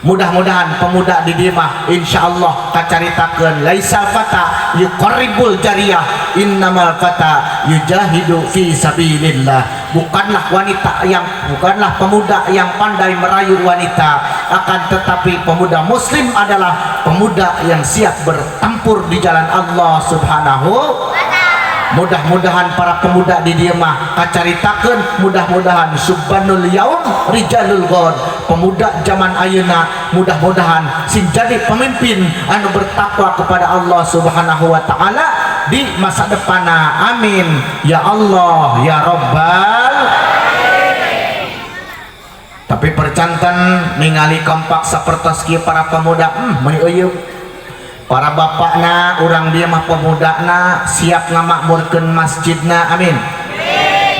Mudah-mudahan pemuda di dieu mah insyaallah kacaritakeun laisal fata yuqarribul jariyah innamal fata yujahidu fi sabilillah. Bukanlah wanita yang, bukanlah pemuda yang pandai merayu wanita, akan tetapi pemuda muslim adalah pemuda yang siap bertempur di jalan Allah Subhanahu. Mudah-mudahan para pemuda di dieu mah kacaritakeun, mudah-mudahan subbanul yaum rijalul ghad, pemuda zaman ayeuna mudah-mudahan sing jadi pemimpin anu bertakwa kepada Allah Subhanahu wa taala di masa depanna. Amin ya Allah ya Rabbal. Tapi percanten ningali kompak sapertos kieu para pemuda, meuni euyeum. Para bapakna urang dieu mah pemudana siap ngamakmurkeun masjidna. Amin.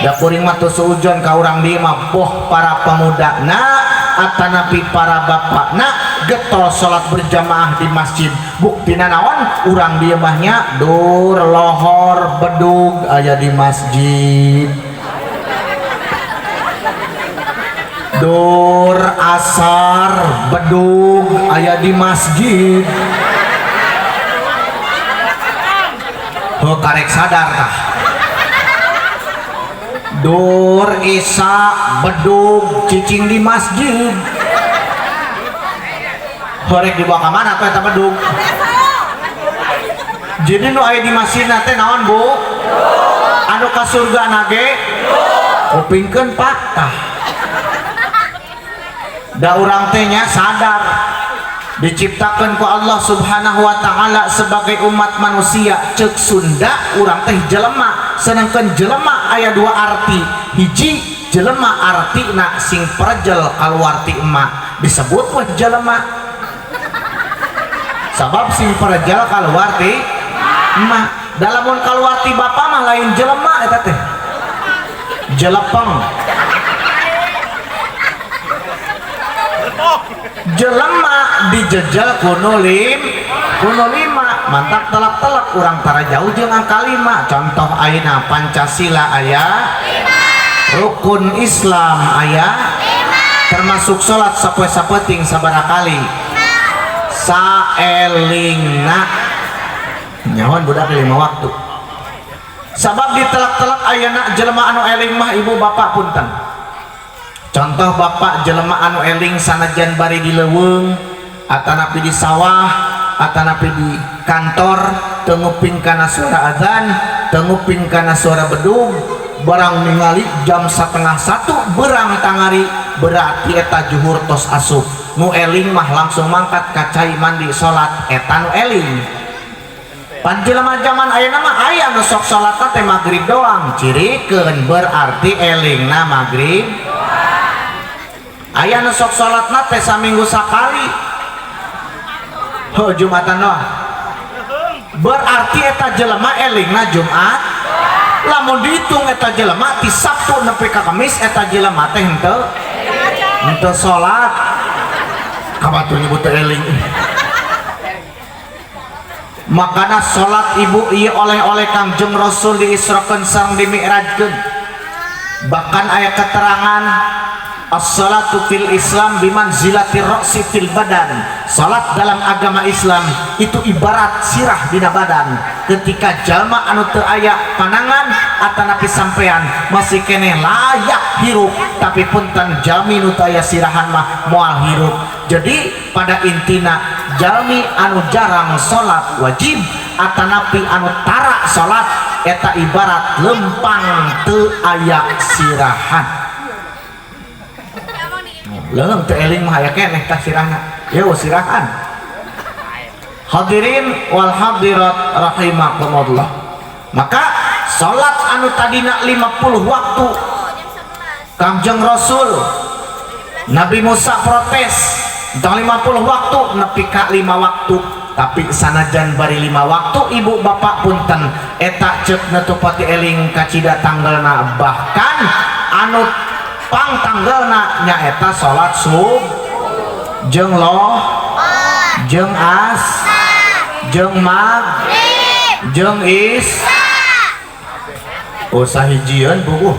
Da kuring mah teu suujon ka urang dieu mah boh para pemudana atanapi para bapakna getol salat berjamaah di masjid. Buktina naon? Urang dieu mah nya dur lohor bedug aya di masjid, dur asar bedug aya di masjid. Heuh karek sadar tah. Dur Isa bedug cicing di masjid. Horek dibawa ka mana tuh eta bedug? Jadi nu aya di masjid teh naon, Bu? Anu ka surga nage? Kupingkeun, Pak, tah. Da urang teh nya sadar diciptakan ku Allah Subhanahu wa Ta'ala sebagai umat manusia. Cek Sunda, urang teh jelema, sedangkan jelema aya dua arti. Hiji, jelema artina sing perjel kaluar ti emak, disebut weh jelema sabab sing perjel kaluar ti emak. Dalamun kaluar ti bapak mah lain jelema, eta teh jelepeng. Jelema dijejel kuno lim kuno lima, mantap telak-telak urang tara jauh jeung angka lima. Contoh ayeuna Pancasila aya rukun Islam, aya termasuk salat sapoe sapeuting sabaraha kali saelingna. Nyahoan budak lima waktu sabab ditelak-telak ayeuna jelema anu eling mah, ibu bapak punten. Contoh bapak jelema anu eling sanajan bari di leuweung atanapi di sawah atanapi di kantor, teu nguping kana suara azan, teu nguping kana suara bedug, barang ningali jam 12.30 berang tangari, berarti eta juhur tos asup. Nu eling mah langsung mangkat ka cai, mandi, salat. Eta nu eling. Pan jelema zaman ayeuna mah aya nu sok salat teh magrib doang, cirikeun, berarti elingna magrib. Aya nu sok salatna teh saminggu sakali, heuh, Jumatan doang, berarti eta jelema elingna Jumat. Lamun dihitung eta jelema ti Sabtu nepi ka Kamis, eta jelema teh henteu henteu salat. Ka batur nyebut teu eling. Makana salat, ibu, ieu oleh-oleh Kangjeng Rasul diisrokeun sareng dimi'rajkeun. Bahkan aya keterangan as-salatu fil Islam bimanzilati ra'si fil badan. Salat dalam agama Islam itu ibarat sirah dina badan. Ketika jalma anu teu aya panangan atanapi sampean masih keneh layak hirup, tapi punten, jalmi nu teu aya sirahan mah moal hirup. Jadi pada intina jalmi anu jarang salat wajib atanapi anu tara salat eta ibarat lempang teu aya sirahan. Leuleung teu eling mah aya keneh tah sirahna. Yeuh, sirahan. Hadirin wal hadirat rahimakumullah. Maka salat anu tadina 50 waktu, Kangjeng Rasul Nabi Musa protes tentang 50 waktu nepi ka 5 waktu. Tapi sanajan bari 5 waktu, ibu bapak punten, eta ceuk teu pati eling kacida tanggalna. Bahkan anu pang tanggalna nyaeta salat sub jeung loh jeung as jeung mag jeung is. Oh, sahijieun bubuh.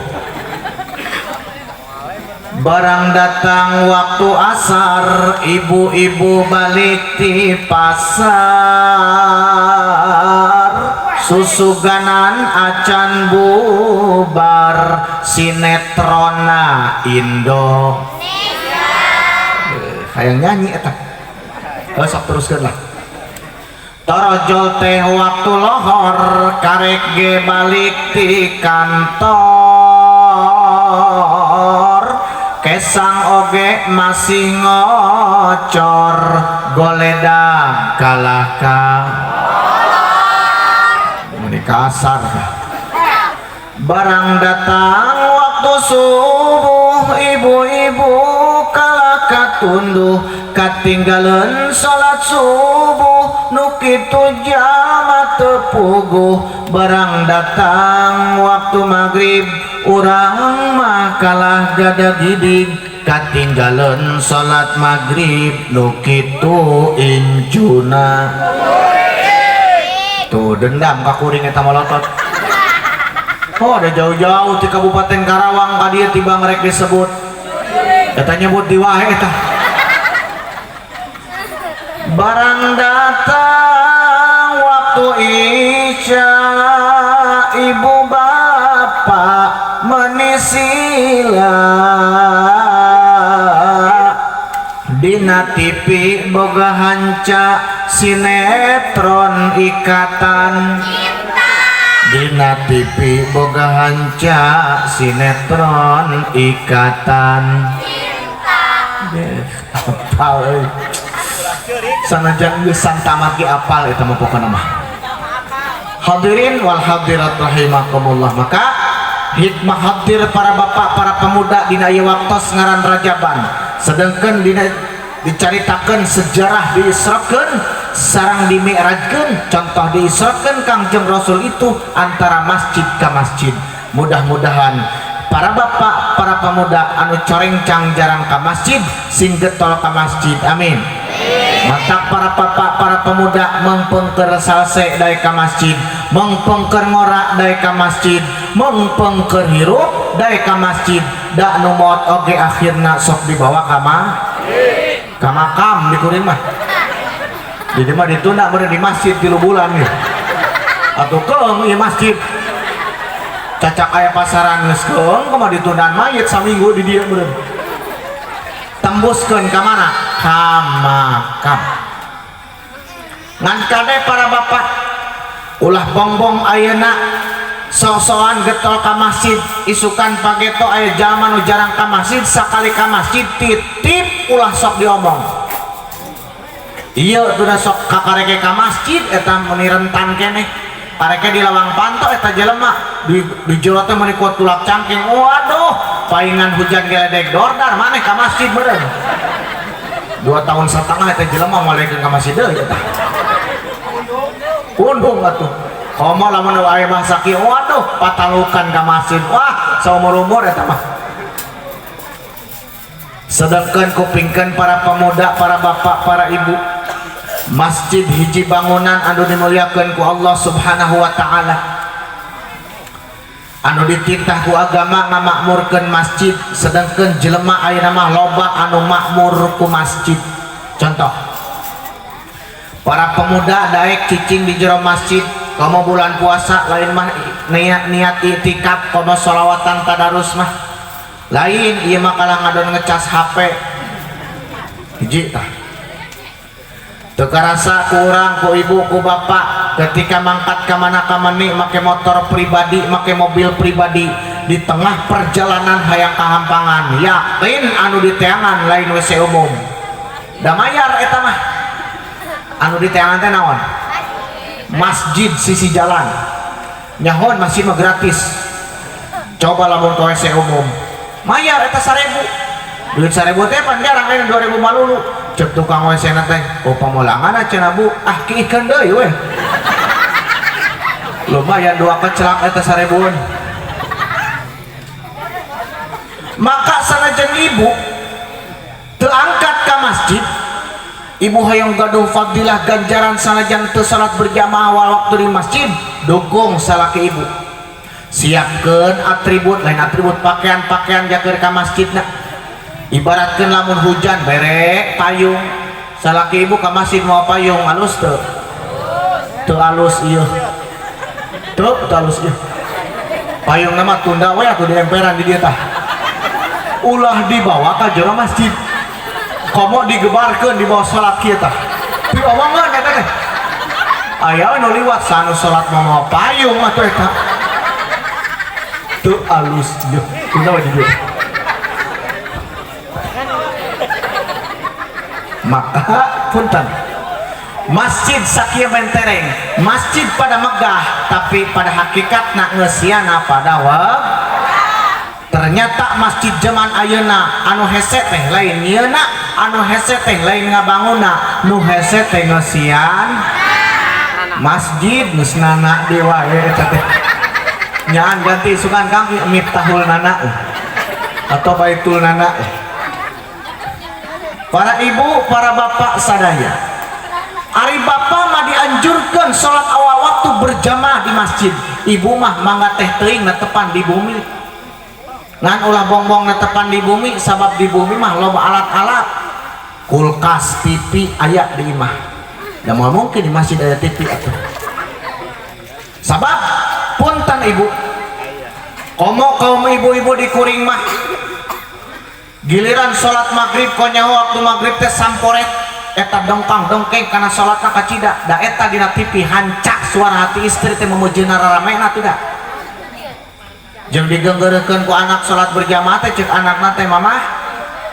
Barang datang waktu asar, ibu-ibu balik di pasar, susuganan acan bubar sinetrona Indo. Hayang nyanyi eta. Oh, sok teruskeun lah. Torojol teh waktu lohor, karek ge balik di kantor, kesang oge masih ngocor, goledag kalah ka meni kasar. Barang datang waktu subuh, ibu-ibu kalah katunduh, katinggalan salat subuh, nu kitu jalma teu puguh. Barang datang waktu maghrib, urang mah kalah gada gidig, katinggalan salat maghrib, nu kitu incuna. Tuh, dendam ka kuring eta molotot. Oh, ada jauh-jauh di Kabupaten Karawang ka dieu tiba ngerek disebut eta nyebut di wae eta. Barang datang waktu Isya, ibu bapak meni TV boga hanca sinetron Ikatan Cinta. Dina TV boga hanca sinetron Ikatan Cinta. Apal euy. Sanajan geus tamat ge apal eta mah pokona mah. Hadirin wal hadirat rahimakumullah. Maka hikmah hadir para bapak, para pemuda dina ieu waktos ngaran Rajaban, sedangkan dina dicaritakeun sejarah diisrakeun sareng dimi'rajkeun. Contoh diisrakeun Kangjeng Rasul itu antara masjid ke masjid. Mudah-mudahan para bapak, para pemuda anu corengcang jarang ke masjid sing getol ke masjid, amin. Matak para bapak, para pemuda mengpengker salse daek ka masjid, mengpengker ngora daek ka masjid, mengpengker hirup daek ka masjid. Da nu maot oge akhirna sok dibawa ka ma ka makam di kuring mah. Jadi mah ditunda meureun di masjid 3 bulan nih. Atuh keung ieu masjid. Cacak aya pasaran geus keung kumaha ditundaan mayit saminggu di dieu meureun. Tembuskeun ka mana? Ka makam. Ngan kade para bapak ulah bongbong ayeuna sok-sokan getol ka masjid, isukan pageto aya jalma nu jarang ka masjid, sakali ka masjid titip ulah sok diomong. Iya tuh sok kakareke ka masjid eta meuni rentan keneh. Kareke di lawang panto eta jelema di jero teh meuni kuat tulak cangking. Waduh, paingan hujan geledek dordar maneh ka masjid meureun. 2 tahun setengah eta jelema moal ka masjid deui eta. Undung atuh. Komo lamun aya bahasa kieu, waduh patalukan ka masjid. Wah, saumur-umur eta mah. Sedangkan kupingkeun para pemuda, para bapak, para ibu, masjid hiji bangunan anu dimuliakeun ku Allah Subhanahu wa taala, anu dititah ku agama ngamakmurkeun masjid. Sedangkan jelema ayeuna mah loba anu makmur ku masjid. Contoh, para pemuda daek cicing di jero masjid komo bulan puasa, lain mah niat itikaf komo sholawatan tadarus mah lain, ieu mah kalah ngadon ngecas HP hiji tah. Teu karasa ku urang, ku ibu, ku bapak ketika mangkat ka mana ka meni make motor pribadi, make mobil pribadi, di tengah perjalanan hayang kahampangan, yakin anu diteangan lain WC umum, da mayar eta mah. Anu diteangan teh naon? Masjid sisi jalan. Nyahoan masjid mah gratis. Coba lamun ke WC umum mayar eta 1000, duit 1000 teh pan jarang aya 2000 malulu. Cek tukang WC na teh, oh pamulangan cenah bu, ah kiikeun deui we. Lumayan 2 kecelak eta 1000-an. Maka sanajan ibu teu angkat ka masjid, ibu hayang gaduh fadilah ganjaran sanajan teu salat berjamaah awal waktu di masjid, dukung salaki ibu. Siapkeun atribut, lain atribut pakaian-pakaian jaker ka masjidna. Ibaratkeun lamun hujan bere payung, salaki ibu ka masjid mau payung alus teu? Teu alus ieu. Teu, teu alus ieu. Payung mah tunda we atuh di emperan di dieu tah. Ulah dibawa ka jero masjid. Komo digebarkeun di bawah salat kieu tah. Piomongan eta teh. Aya nu liwat sanu salat mawa payung atuh eta. Teu alus ieu. Tunda we di dieu. Maka punten, masjid sakieu mentereng, masjid pada megah, tapi pada hakikatna ngeusiana pada weg. Ternyata masjid zaman ayeuna anu hese teh lain nyieuna, anu hese teh lain ngabangunna, nu hese teh ngeusian masjid geus nana deui wae eta teh. Nyaan ganti sugan kang Miftahul Nana atau Baitul Nana. Para ibu, para bapak sadaya, ari bapak mah dianjurkan sholat awal waktu berjamaah di masjid. Ibu mah mangga teh teuing netepan di bumi. Ngan ulah bongbong netepan di bumi, sabab di bumi mah loba alat-alat, kulkas, TV aya di imah. Da moal mungkin di masjid aya TV atuh. Sabab punten ibu, komo kaum ibu-ibu di kuring mah Giliran salat maghrib konyaho waktu maghrib teh samporet eta dongkang dongkeng kana salatna kacida da eta dina TV hancak suara hati istri teh memujina raramena tuh da. Jeung digenggeurekeun ku anak salat berjamaah teh cek anakna teh mamah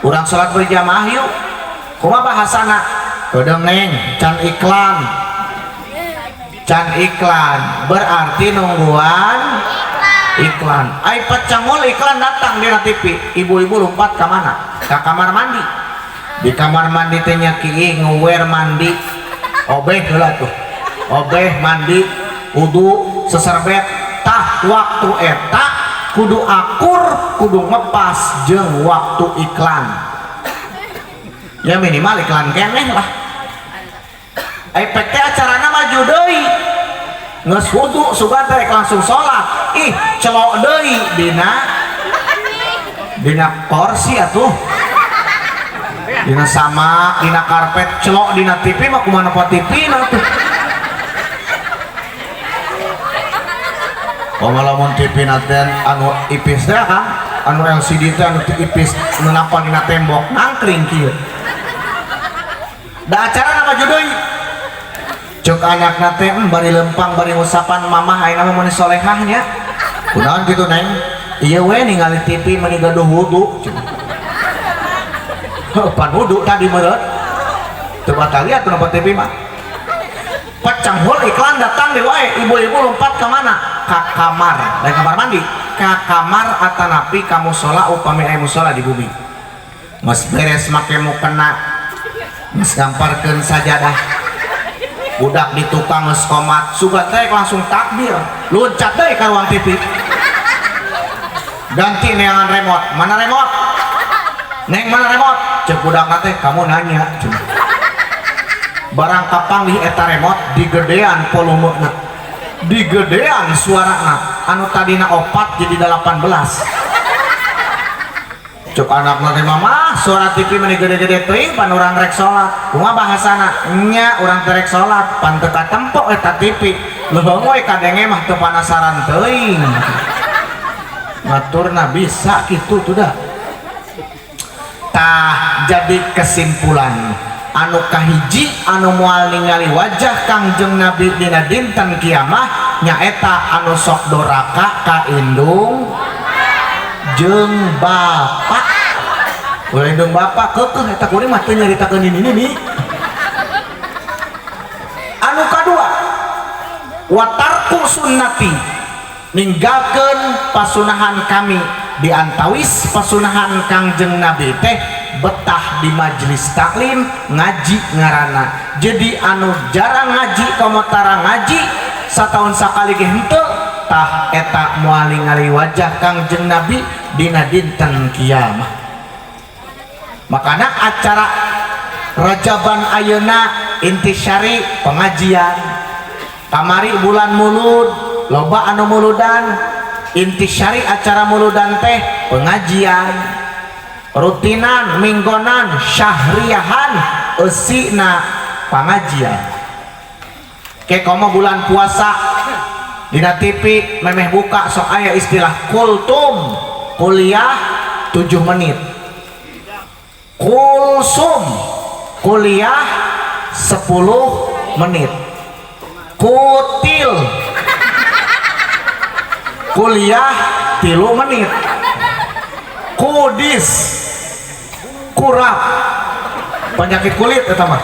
urang salat berjamaah yuk. Kumaha bahasana? Kedeung neng can iklan. Can iklan berarti nungguan iklan. Ai pacangul iklan datang dina TV, ibu-ibu lompat ka mana? Ka kamar mandi. Di kamar mandi teh nya kieu nguwer mandi. Obeh heula tuh. Obeh mandi, wudu, seserbet. Tah waktu eta kudu akur, kudu ngepas jeung waktu iklan. Ya minimal iklan keneh lah. Ai pek teh acarana maju deui. Geus wudu sugan teh langsung salat. Ih, celok deui dina kursi atuh. Dina sama, dina karpet, celok dina TV mah kumaha nempo TV na tuh. Oh, lamun TV na teh anu ipis teh Kang, anu LCD teh anu ipis nu napal dina tembok nangkring kieu. Da acarana maju deui. Cek anakna teh bari lempang bari ngusapan mamah ayeuna mah meuni solehah nya. Kunaon kitu neng? Ieu we ningali TV meuni gaduh wudu. Heuh, pan wudu tadi meureun. Teu batal liat nempo TV mah. Pacanghul iklan datang deui wae, ibu-ibu lompat ka mana? Ka kamar, lain kamar mandi, ka kamar atanapi ka musola upami aya musola di bumi. Geus beres make mukena, geus ngamparkeun sajadah. Budak di tukang geus komat, sugan teh langsung takbir, loncat deui ka ruang TV. Ganti neangan remote, mana remote? Neng mana remote? Cek budak teh kamu nanya. Barang kapanggih eta remote digedean volumena, digedean suarana, anu tadina 4 jadi 18. Cek anakna teh mamah suara TV meni gede-gede teuing pan urang rek salat. Kumaha bahasana? Nya urang teh rek salat pan teu katempo eta TV. Leuheung we kadenge mah teu panasaran teuing. Ngaturna bisa kitu tuh dah. Tah jadi kesimpulan anu kahiji anu moal ningali wajah Kangjeng Nabi dina dinten kiamah nyaeta anu sok doraka ka indung jeung bapak. Ulah indung bapak keukeuh eta kuring mah teu nyaritakeun ini nih. Anu kadua watarku sunnati, ninggalkeun pasunahan kami diantawis pasunahan Kangjeng Nabi teh betah di majelis taklim ngaji ngarana. Jadi anu jarang ngaji komo tara ngaji satahun sakali ge henteu tah eta moal ningali wajah Kangjeng Nabi dina dinten kiamah. Makana acara Rajaban ayeuna intisyari pengajian, kamari bulan mulud loba anu muludan, intisyari acara muludan teh pengajian rutinan minggonan syahriahan eusina pangajian. Ke komo bulan puasa dina TV memeh buka sok aya istilah kultum, kuliah 7 menit, kulsum kuliah 10 menit, kutil kuliah 3 menit, kudis kurap penyakit kulit eta mah.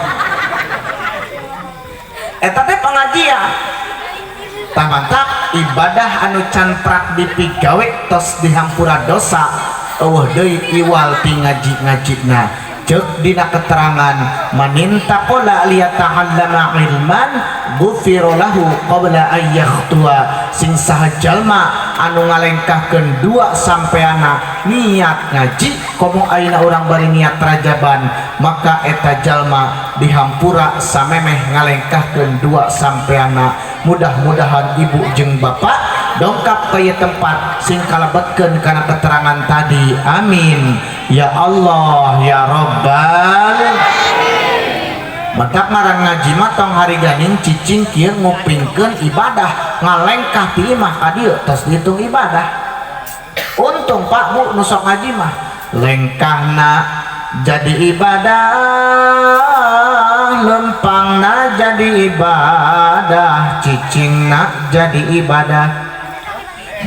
Eta teh pengajian. Tah mantak ibadah anu can prak dipigawe tos dihampura dosa eueuh deui iwal ti ngaji-ngajina. Ceuk dina keterangan manintaqala liyata'allama ilman ghufira lahu qabla ay yakhtua, sing saha jalma anu ngalengkahkeun dua sampeana niat ngaji komo ayeuna urang bari niat rajaban maka eta jalma dihampura samemeh ngalengkahkeun dua sampeana. Mudah-mudahan ibu jeung bapak dongkap ka ieu tempat sing kalebetkeun kana keterangan tadi. Amin ya Allah ya Rabbal. Matak ngaran ngaji mah tong hari ganing cicing kieu ngupingkeun ibadah ngalengkah ti imah ka dieu tos dihitung ibadah. Untung Pak Bu nu sok ngaji mah. Lengkahna jadi ibadah, lempangna jadi ibadah, cicingna jadi ibadah,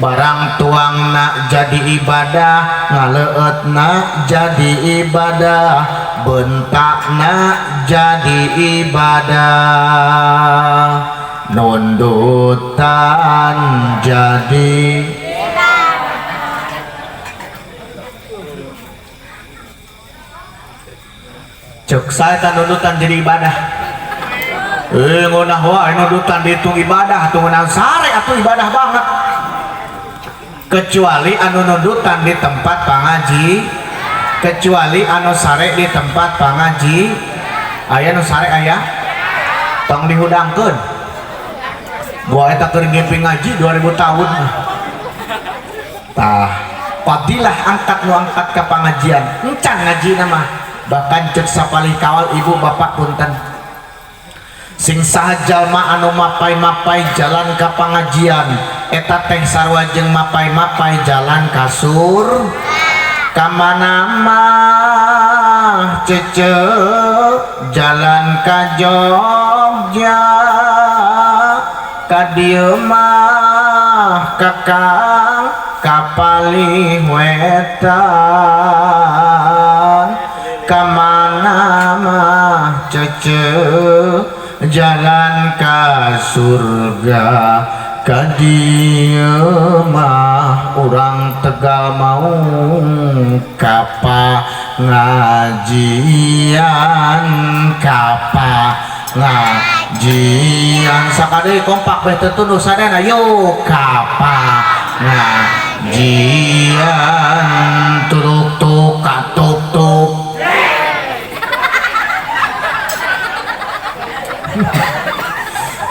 barang tuangna jadi ibadah, ngaleutna jadi ibadah, bentakna jadi ibadah, nundutan jadi. Cek saya tan nundutan jadi ibadah. Ngeunah wae nundutan dihitung ibadah atuh ngeunah sare atuh ibadah banget. Kecuali anu nundutan di tempat pangaji, kecuali anu sare di tempat pangaji. Aya nu sare aya? Tong dihudangkeun. Gua eta keur ngimpi ngaji 2000 tahun. Tah, fadilah angkat nu angkat ka pangajian. Encan ngajina mah. Bahkan cek sapalih kawal ibu bapak punten. Sing saha jalma anu mapai-mapai jalan ka pangajian, eta teh sarua jeung mapai-mapai jalan ka surga. Ka mana mah cece jalan ka Jogja, ka dieu mah kakang ka palih wetan. Ka mana mah cece jalan ka surga, ka dieu mah urang Tegal mau ka pangajian, ka pangajian. Sakade kompak beh teu tunduh sadayana yuk ka pangajian, turuk tuk katuk tuk.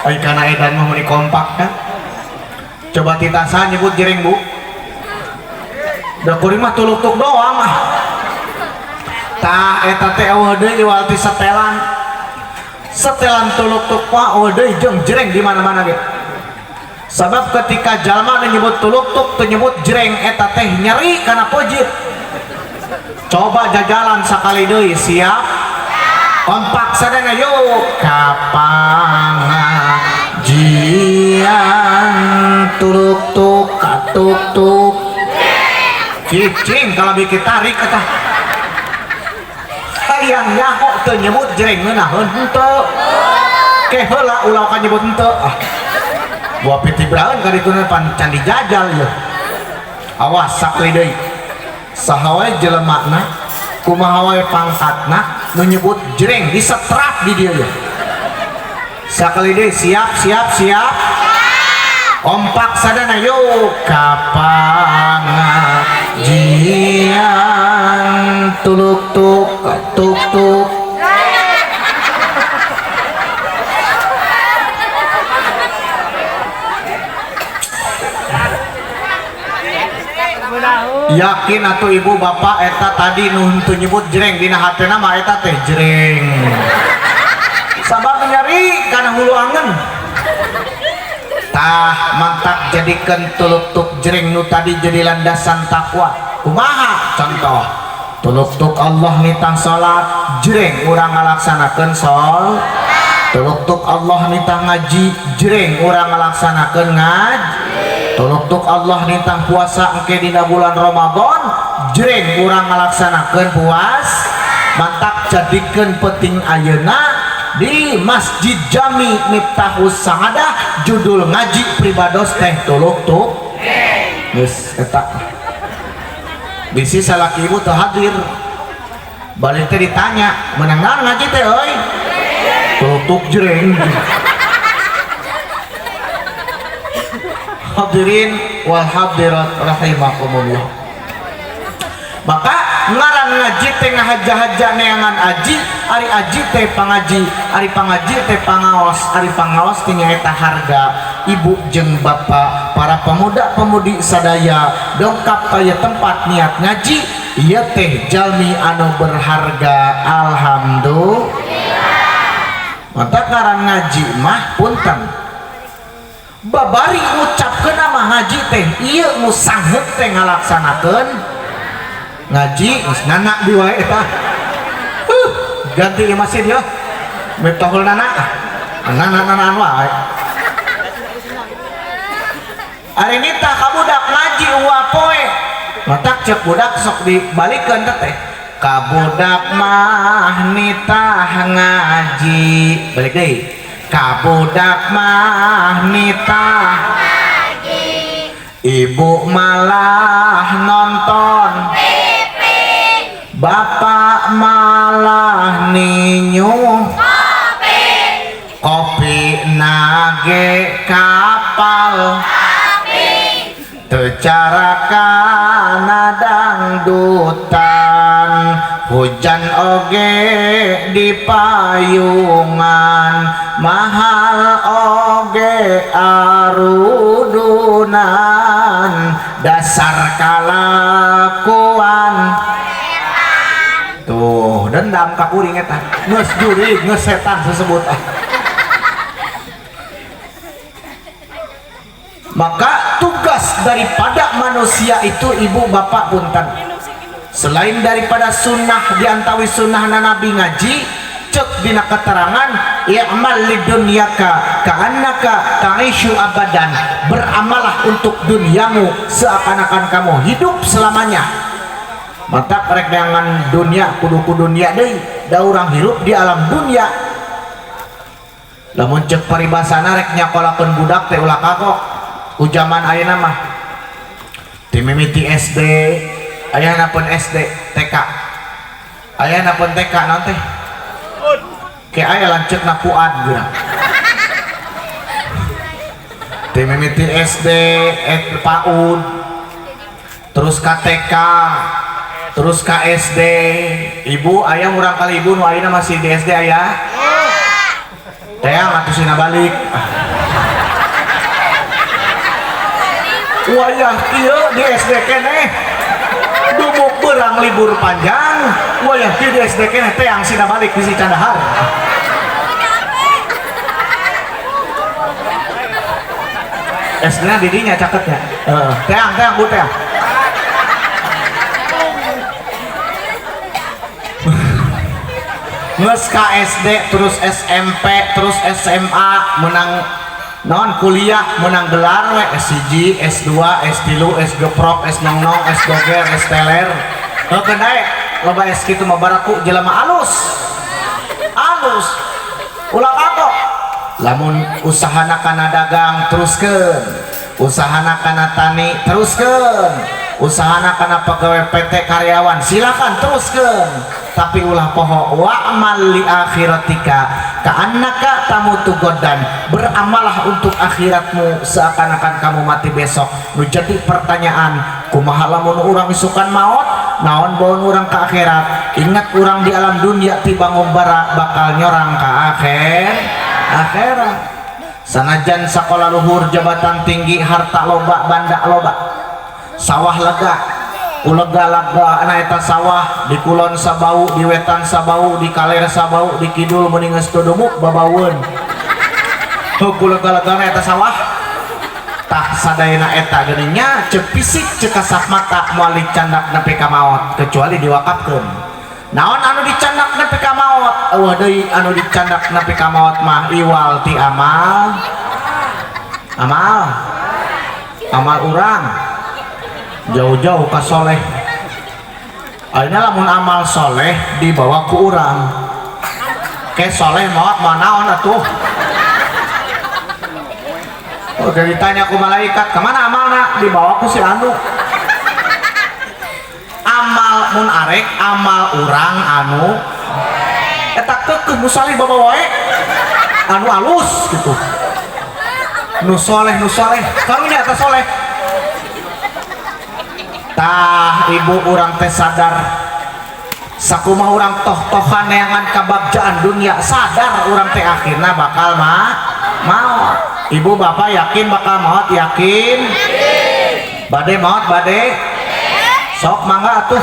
Ai kana edan mah meuni kompak kan. Coba titasa nyebut jering bu. Da kuring mah tuluk-tuk doang ah. Tah eta teh eueuh deui iwal ti setelan. Setelan tuluk-tuk mah eueuh deui jeung jreng di mana-mana ge. Sabab ketika jalma nu nyebut tuluk-tuk teu nyebut jreng eta teh nyeri kana pojit. Coba jajalan sakali deui, siap? Kompak sadayana yuk ka pangajian, tuluk-tuk katuk-tuk. Cicing kalau bikin tarik eta. Hayang nyaho teu nyebut jreng ngeunaheun henteu. Ke heula ulah ka nyebut henteu. Ah. Buah pitibraeun ka ditu pan can dijajal ieu. Awas sakali deui. Saha wae jelemana, kumaha wae pangkatna nu nyebut jreng disetrap di dieu ieu. Sakali deui siap siap siap. Kompak sadana yuk ka pangajian, tuluk-tuk tuk-tuk. Yakin atuh ibu bapak eta tadi nu henteu nyebut jreng dina hatena mah eta teh jreng. Sabab nyeri kana hulu angen. Tah mantak jadikeun tuluk-tuk jreng nu tadi jadi landasan takwa. Kumaha contoh? Tuluk-tuk Allah nitah salat, jreng urang ngalaksanakeun salat. Tuluk-tuk Allah nitah ngaji, jreng urang ngalaksanakeun ngaji. Tuluk-tuk Allah nitah puasa engke dina bulan Ramadan, jreng urang ngalaksanakeun puas. Mantak jadikeun penting ayeuna di Masjid Jami Miftahus Sa'adah judul ngaji pribados teh tuluk-tuk. Geus eta. Bisi salaki ibu teu hadir. Balik teh ditanya, meunang naon ngaji teh euy? Tuluk-tuk jreng. Hadirin wal hadirat rahimakumullah. Maka ngaran ngaji teh ngahaja-haja neangan aji, ari aji teh pangaji, ari pangaji teh pangaos, ari pangaos teh nyaeta harga ibu jeung bapak, para pemuda-pemudi sadaya dongkap ka ieu tempat niat ngaji, ieu teh jalmi anu berharga. Alhamdulillah. Maka ngaran ngaji mah punten babari ngucapkeun mah ngaji teh ieu nu sanggeut teh ngalaksanakeun. Ngaji geus nana di wae eta. Ganti ieu masjid ya. Miftahul nana. Nana-nanaan wae. Ari nitah ka budak ngaji uwa poe. Matak cek budak sok dibalikeun teh. Ka budak mah nitah ngaji. Balik deui. Ka budak mah nitah ngaji. Ibu malah nonton TV. Bapak malah ninyu kopi. Kopi nage kapal api. Teu cara kana dangdutan. Hujan oge di payungan. Mahal oge arudunan. Dasar kalakuan. Tuh dendam ka kuring eta. Geus jurig geus setan sesebut. Maka tugas daripada manusia itu ibu bapak punten, selain daripada sunnah diantawi sunnah Nabi ngaji, cek dina keterangan i'mal lidunyaka ka'annaka ta'ishu abadan, beramalah untuk duniamu seakan-akan kamu hidup selamanya. Mata rek dengan dunia kudu ku dunia deui, da urang hirup di alam dunia. Lamun cek paribasana rek nyakolakeun budak teh ulah kagok. Ku zaman ayeuna mah ti mimiti SD, ayana pun SD, TK. Ayana pun TK naon teh? Ke aya lanceukna Fuad geura. Ti mimiti SD, PAUD, terus ka TK, terus ka SD. Ibu aya murang kali ibu nu ayeuna masih di SD aya? Teang atuh sina balik. Wayah kieu di SD keneh. Dumuk berang libur panjang, wayah kieu di SD keneh teang sina balik bisi candahar. SD-na didinya caketnya. Heeh, teang teang bu teang. Nges ka SD terus SMP terus SMA menang non kuliah menang gelar we S1, S2, S3, S geprok, S nongnong, S goger, S teler. Heuh daek loba S kitu mah baraku jelema alus. Alus. Ulah kagok. Lamun usahana kana dagang teruskeun, usahana kana tani teruskeun, usahana kana pegawai PT karyawan silakan teruskeun, tapi ulah poho wa'mal li akhiratika ka'annaka tamutu godan, beramalah untuk akhiratmu seakan-akan kamu mati besok. Nu jadi pertanyaan, kumaha lamun urang isukan maot, naon baun urang ka akhirat? Ingat urang di alam dunia tiba ngombara bakal nyorang ka akhirat. Sanajan sakola luhur, jabatan tinggi, harta loba, banda loba, sawah lega, ulega-lega na eta sawah di kulon sabau, di wetan sabau, di kaler sabau, di kidul mending geus teu dumuk babaweun. Heuh kulega-lega na eta sawah. Tah sadayana eta geuning nya ceuk fisik ceuk kasat mata moal dicandak nepi ka maot kecuali diwakafkeun. Naon anu dicandak nepi ka maot? Eueuh deui anu dicandak nepi ka maot mah iwal ti amal. Amal. Amal urang. Jauh-jauh ka soleh. Ayeuna lamun amal soleh dibawa ku urang. Ke soleh maot mah naon atuh? Oke, ditanya ku malaikat, kemana amalna? Dibawa ku si anu. Amal mun arek amal urang anu eta keukeuh nu saleh bawa wae anu alus gitu. Nu soleh, nu soleh, karunya eta soleh. Tah ibu urang teh sadar sakumaha urang toh-tohan neangan kabagjaan dunia, sadar urang teh akhirna bakal maot. Ibu bapak yakin bakal maot? Yakin? Bade maot bade? Sok mangga atuh.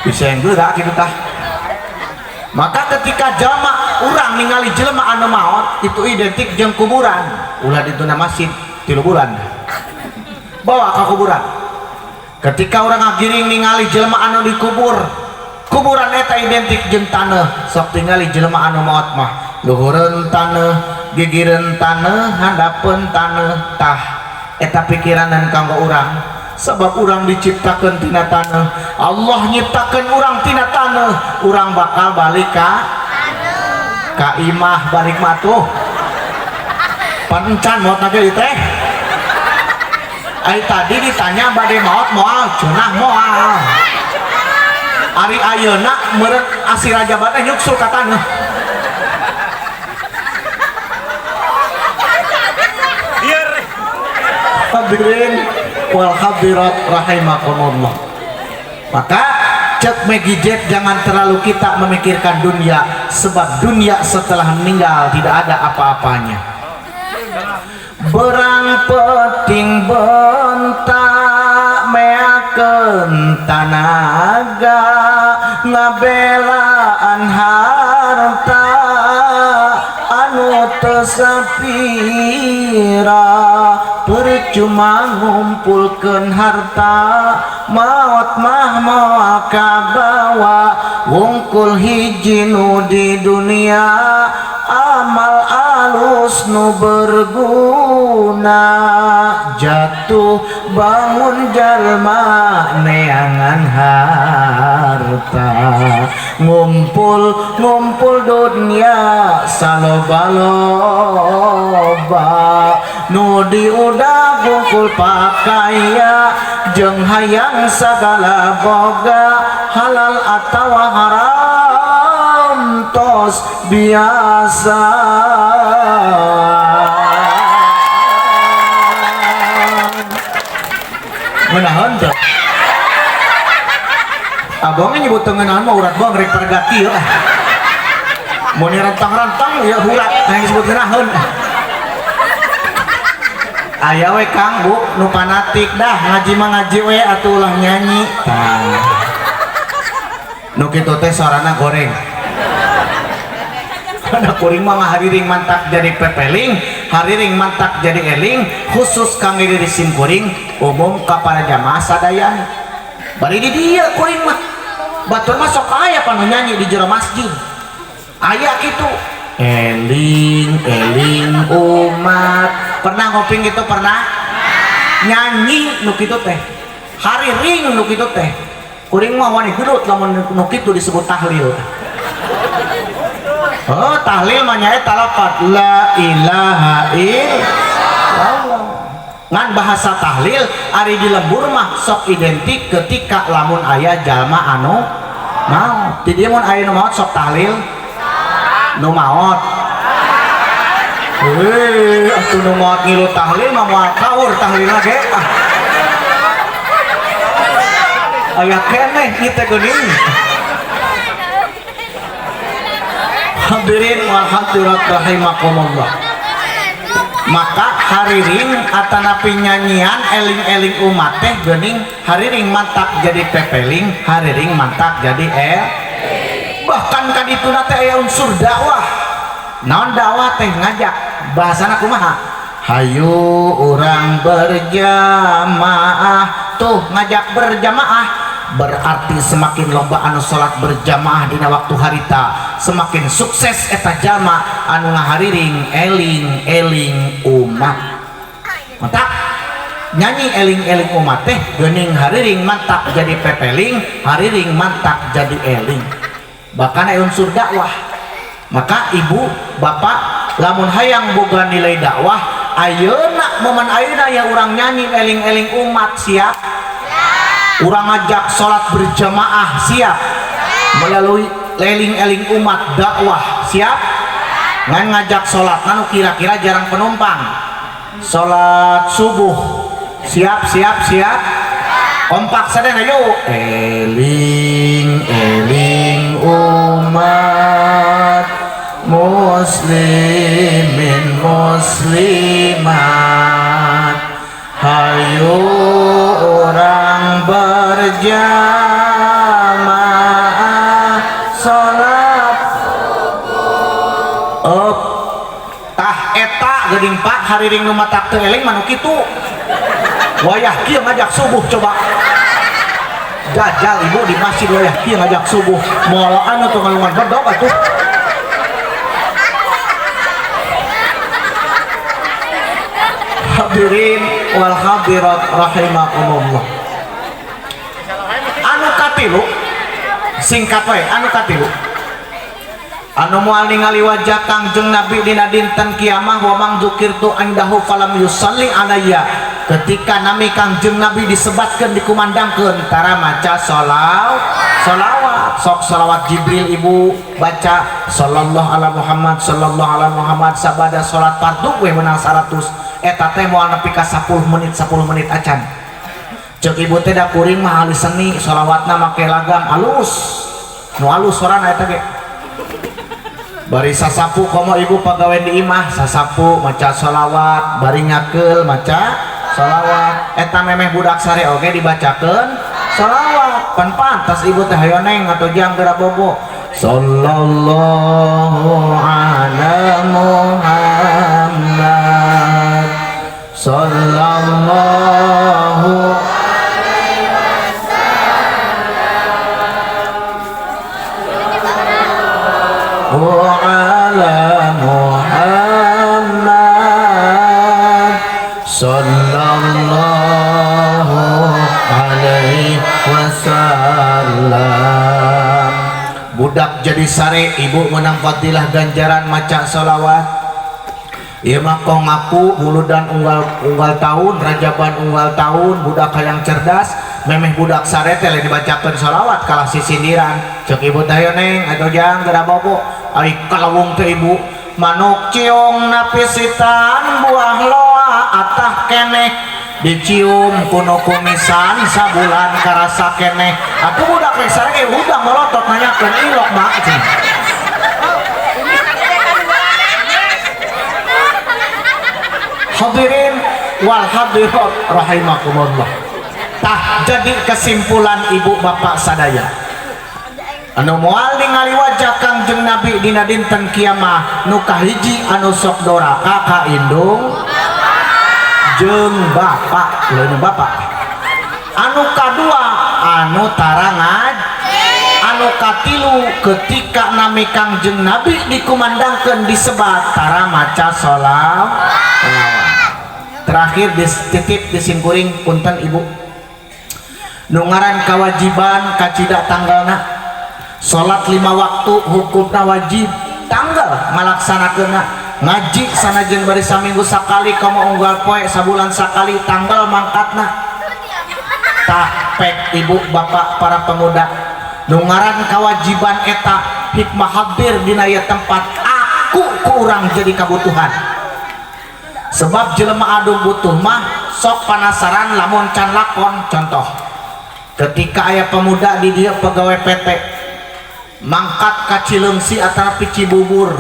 Bisa yang geura kitu tah. Maka ketika jalma urang ningali jelema anu maot itu identik jeung kuburan. Ulah dituna masjid 3 bulan. Bawa ke kuburan. Ketika urang ngagiring ningali jelema anu dikubur, kuburan eta identik jeung taneuh. Sok tingali jelema anu maot mah luhureun taneuh, gigireun taneuh, handapeun taneuh. Tah eta pikiranan kanggo urang, sebab urang diciptakeun tina taneuh. Allah nyiptakeun urang tina taneuh, urang bakal balik ka ka imah. Balik mah tuh pan encan maot ge teh. Ai tadi ditanya bade maot moal, cenah moal. Ari ayeuna meureun asih rajaban teh nyuksul ka taneuh. Hadirin wal hadirat rahimakumullah. Maka cek Meggy Jack, jangan terlalu kita memikirkan dunia, sebab dunia setelah meninggal tidak ada apa-apanya. Berang peting bentak meakeun tanaga, ngabelaan harta anu teu sapira. Percuma ngumpulkeun harta, maot mah moal kabawa. Wungkul hiji nu di dunia, amal alus nu berguna. Jatuh bangun jalma neangan harta, ngumpul ngumpul dunia saloba-loba. Nu diudag wungkul pakaya, jeung hayang sagala boga, halal atawa haram tos biasa. Ngenahan teu? Abangnya nyebut ngenahan mah urat bang rek pergati ya. Mun rentang-rentang ya urat yang disebut ngenahan. Aya we Kang Bu nu fanatik dah ngaji mah ngaji we atuh ulah nyanyi. Tah. Nu kitu teh sorana goreng. Karena kuring mah ngahariring mantak jadi pepeling, hariring mantak jadi eling, khusus kangge diri sim kuring, umum ka para jamaah sadayana. Bari di dieu kuring mah batur mah sok aya panu nyanyi di jero masjid. Aya kitu. Eling eling umat. Pernah ngoping gitu pernah? Nyanyi nu kitu teh. Hariring nu kitu teh. Kuring mah wani gelut lamun nu kitu disebut tahlil. Oh, tahlil mah nyaeta lafaz la ilaha illallah. Ngan bahasa tahlil ari di lembur mah sok identik ketika lamun aya jalma anu maot. Di dieu mun aya nu maot sok tahlil nu maot. Heuh, atuh nu maot ngilu tahlil mah moal kaur tahlilna ge. Ah. Aya keneh ieu teh geuning. Hadirin wal hadirat rahimakumullah. Maka hariring atanapi nyanyian eling-eling umat teh geuning hariring mantak jadi pepeling, hariring mantak jadi Bahkan kan itu teh aya unsur dakwah. Naon dakwah teh ngajak bahasana kumaha? Hayu urang berjamaah. Tuh ngajak berjamaah berarti semakin loba anu salat berjamaah dina waktu harita, semakin sukses eta jalma anu ngahariring eling-eling umat. Mantap. Nyanyi eling-eling umat teh geuning hariring mantak jadi pepeling, hariring mantak jadi eling. Bahkan aya unsur dakwah. Maka ibu, bapak lamun hayang boga nilai dakwah, ayeuna momen ayeuna ya urang nyanyi eling-eling umat siap. Urang ngajak sholat berjamaah siap, melalui eling-eling umat dakwah siap. Ngan ngajak sholat nanu kira-kira jarang penumpang. Sholat subuh siap siap siap. Kompak sadayana yuk. Eling eling umat muslimin muslimat, hayu orang berjamaah salat subuh. Tah eta geuning Pak hariring nu matak teu eling mah nu kitu. Wayah kieu ngajak subuh coba. Jajal ibu di masjid wayah kieu ngajak subuh moal anu tuh ngalungan bedog atuh. Hadirin wal hadirat rahimakumullah. Anu katilu singkat we, anu katilu anu moal ningali wajah Kangjeng Nabi dina dinten kiamah wa mang dzukirtu indahu falam yusalli alayya. Ketika nami Kangjeng Nabi disebatkeun dikumandangkeun tara maca sholawat. Sok sholawat Jibril ibu baca sallallahu ala Muhammad sallallahu ala Muhammad sabada salat fardu we menang 100 eta teh moal nepi ka 10 menit 10 menit acan. Ceuk ibu teh da kuring mah ahli seni sholawatna make lagam alus nu alus sorana eta ge. Bari sasapu komo ibu pagawe di imah sasapu maca sholawat bari ngakeul maca sholawat eta memeh budak sare oge dibacakeun sholawat. Pan pantas ibu teh hayo neng atau jang geura bobo sallallahu ala Muhammad sallallahu alaihi wasallam ala Muhammad sallallahu alaihi wasallam. Budak jadi sare ibu menang fadilah ganjaran maca sholawat. Ieu mah kong ngaku muludan unggal tahun rajaban unggal tahun budak hayang cerdas memeh budak sare teh dibacakeun sholawat kalah sisindiran. Ceuk ibu teh hayo neng atuh jang geura bobo. Ai kalawung teh ibu manuk ciung napisitan buah loa atah keneh dicium kuno kumisan sabulan karasa keneh. Atuh budak rek sare ge udah molotot nanyakeun ilok mak cenah. Hadirin wal hadirat rahimakumullah. Tah jadi kesimpulan ibu bapak sadaya anu moal ningali wajah Kangjeng Nabi dina dinten kiamah nu kahiji anu sok doraka ka indung jeung bapak lain bapak, anu kadua anu tara ngaji, anu katilu ketika nami Kangjeng Nabi dikumandangkeun disebat tara maca sholawat. Terakhir dititip disimkuring punten ibu nu ngaran kewajiban kacida tanggalna salat 5 waktu hukumna wajib tanggal ngalaksanakeunna ngaji sanajan bari saminggu sakali komo unggal poe sabulan sakali tanggal mangkatna. Tah pek ibu bapak para pemuda nu ngaran kewajiban eta hikmah hadir dina ieu tempat aku kurang jadi kabutuhan. Sebab jelema adu butuh mah sok panasaran lamun can lakon. Contoh ketika aya pemuda di dieu pegawai PT mangkat ka Cileungsi atanapi Cibubur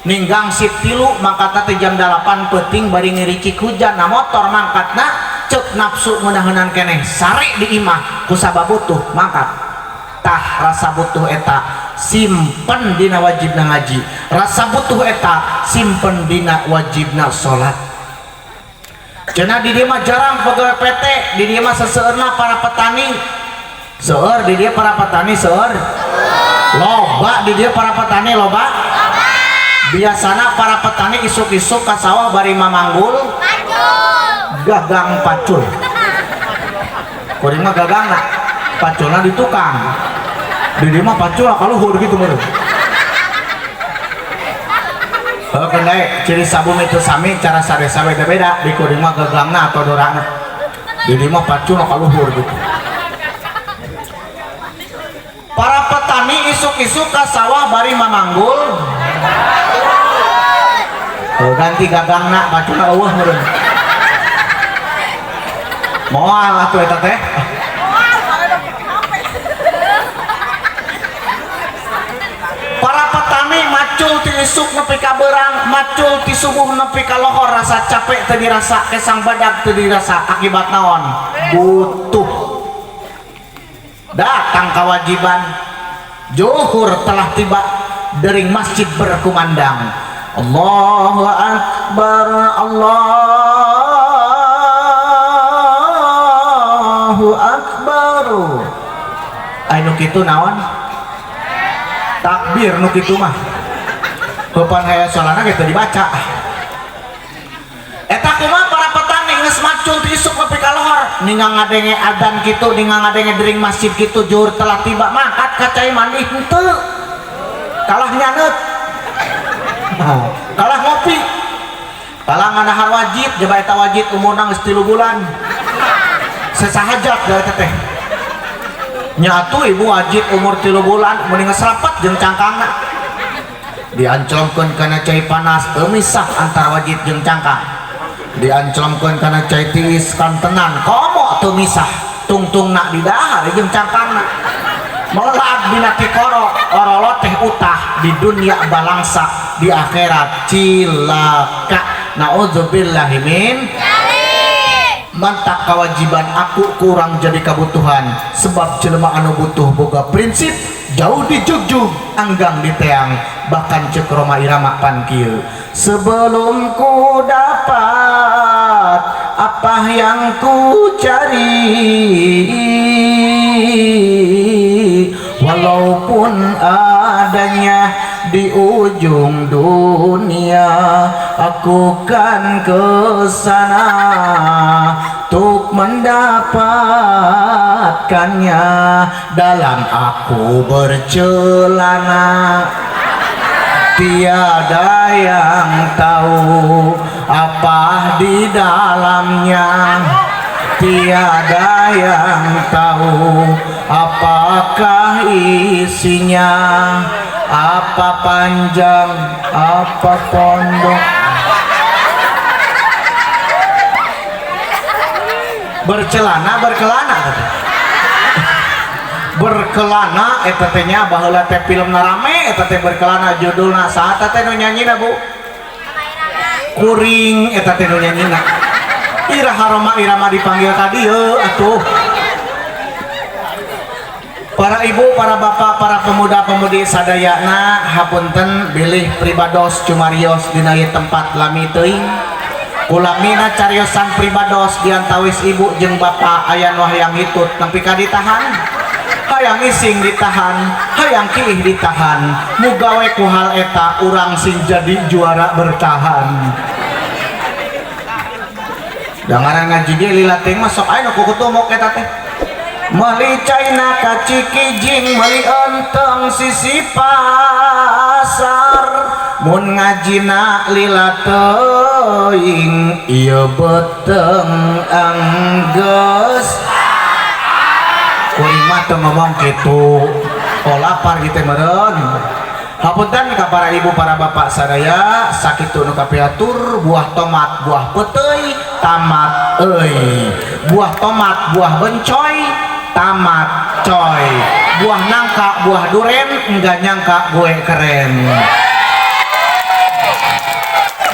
ninggang sip tilu mangkatna teh jam 8 peuting bari ngiricik hujan na motor mangkatna ceuk nafsu ngeunaheunaan keneh sare di imah kusabab butuh mangkat. Tah rasa butuh eta simpen dina wajibna ngaji, rasa butuh eta simpen dina wajibna salat. Cenah di dieu mah jarang pegawai PT, di dieu mah seseueurna para petani. Seueur di dieu para petani seueur. Loba di dieu para petani loba. Biasana para petani isuk-isuk ka sawah bari mamanggul gagang pacul. Kuring mah gagangna, paculna di tukang. Di dieu mah pacul kaluhur gitu meureun. Heuh kendai ciri sabum itu sami cara saresa beda-beda di kuring mah gagangna atau dorana. Di dieu mah pacul kaluhur gitu. Para petani isuk-isuk ka sawah bari mamanggul. Oh, ganti gagangna paculna eueuh meureun. Moal atuh eta teh. Para petani macul ti isuk nepi ka beurang, macul ti subuh nepi ka lohor rasa capek teu dirasa, kesang badag teu dirasa akibat naon? Butuh. Datang kewajiban zuhur telah tiba dering masjid berkumandang Allahu Akbar Allahu Akbar. Anu kitu naon? Takbir nu kitu mah. Kapan hayya sholahna gitu dibaca. Eta kumaha para petani geus macul ti isuk nepi ka lohor, ningal ngadenge adzan kitu, ningal ngadenge dering masjid kitu, juhur telah tiba, mangkat ka cai mandi henteu. Kalah nyaneut. Kalah ngopi. Kalah ngadahar wajib, jaba eta wajib umurna geus 3 bulan. Sesahajat da eta teh. Nyatu ibu wajib umur 3 bulan mending geus rapet jeung cangkangna. Dianclongkeun kana cai panas teu misah antara wajib jeung cangkang. Dianclongkeun kana cai tiis kantenan komo teu misah, tungtungna didahar jeung cangkangna. Melag dina tikoro orolo teh utah di dunia balangsa di akhirat cilaka. Naudzubillahi min mantak kewajiban aku kurang jadi kebutuhan sebab jelema anu butuh boga prinsip jauh dijugjug anggang diteang bahkan cek Rhoma Irama pan kieu sebelum ku dapat apa yang ku cari walaupun adanya di ujung dunia aku kan ke sana untuk mendapatkannya dalam aku bercelana tiada yang tahu apa di dalamnya tiada yang tahu apakah isinya apa panjang apa pondok bercelana berkelana kata. Berkelana eta teh nya baheula teh filmna rame eta teh berkelana judulna saha teh nu nyanyina Bu kuring eta teh nu nyanyina Iraha Rhoma Irama dipanggil ka dieu atuh. Para ibu, para bapak, para pemuda-pemudi sadayana hapunten bilih pribados cumarios dina ieu tempat lami teuing. Kulamina cariosan pribados diantawis ibu jeung bapak aya nu hayang hitut nepi ka ditahan, hayang ising ditahan, hayang kiih ditahan. Muga we ku hal eta urang sing jadi juara bertahan. Dangaran ngaji ge lila teuing mah sok aya nu kukutumuk eta teh. Meuli caina ka Cikijing meuli enteng sisi pasar mun ngajina lila teuing ieu beteng anggeus kuring mah teu ngomong kitu oh lapar kitu meureun. Hapunten ka para ibu para bapak sadaya sakitu nu kapiatur buah tomat buah peuteuy tamat euy buah tomat buah bencoy tamat coy buah nangka buah duren enggak nyangka gue keren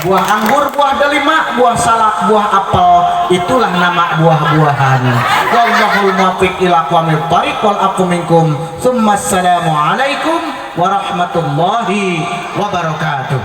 buah anggur buah delima buah salak buah apel itulah nama buah-buahan. Wallahul muwaffiq ila aqwamit thariq wal afu minkum. Tsumma assalamu alaikum warahmatullahi wabarakatuh.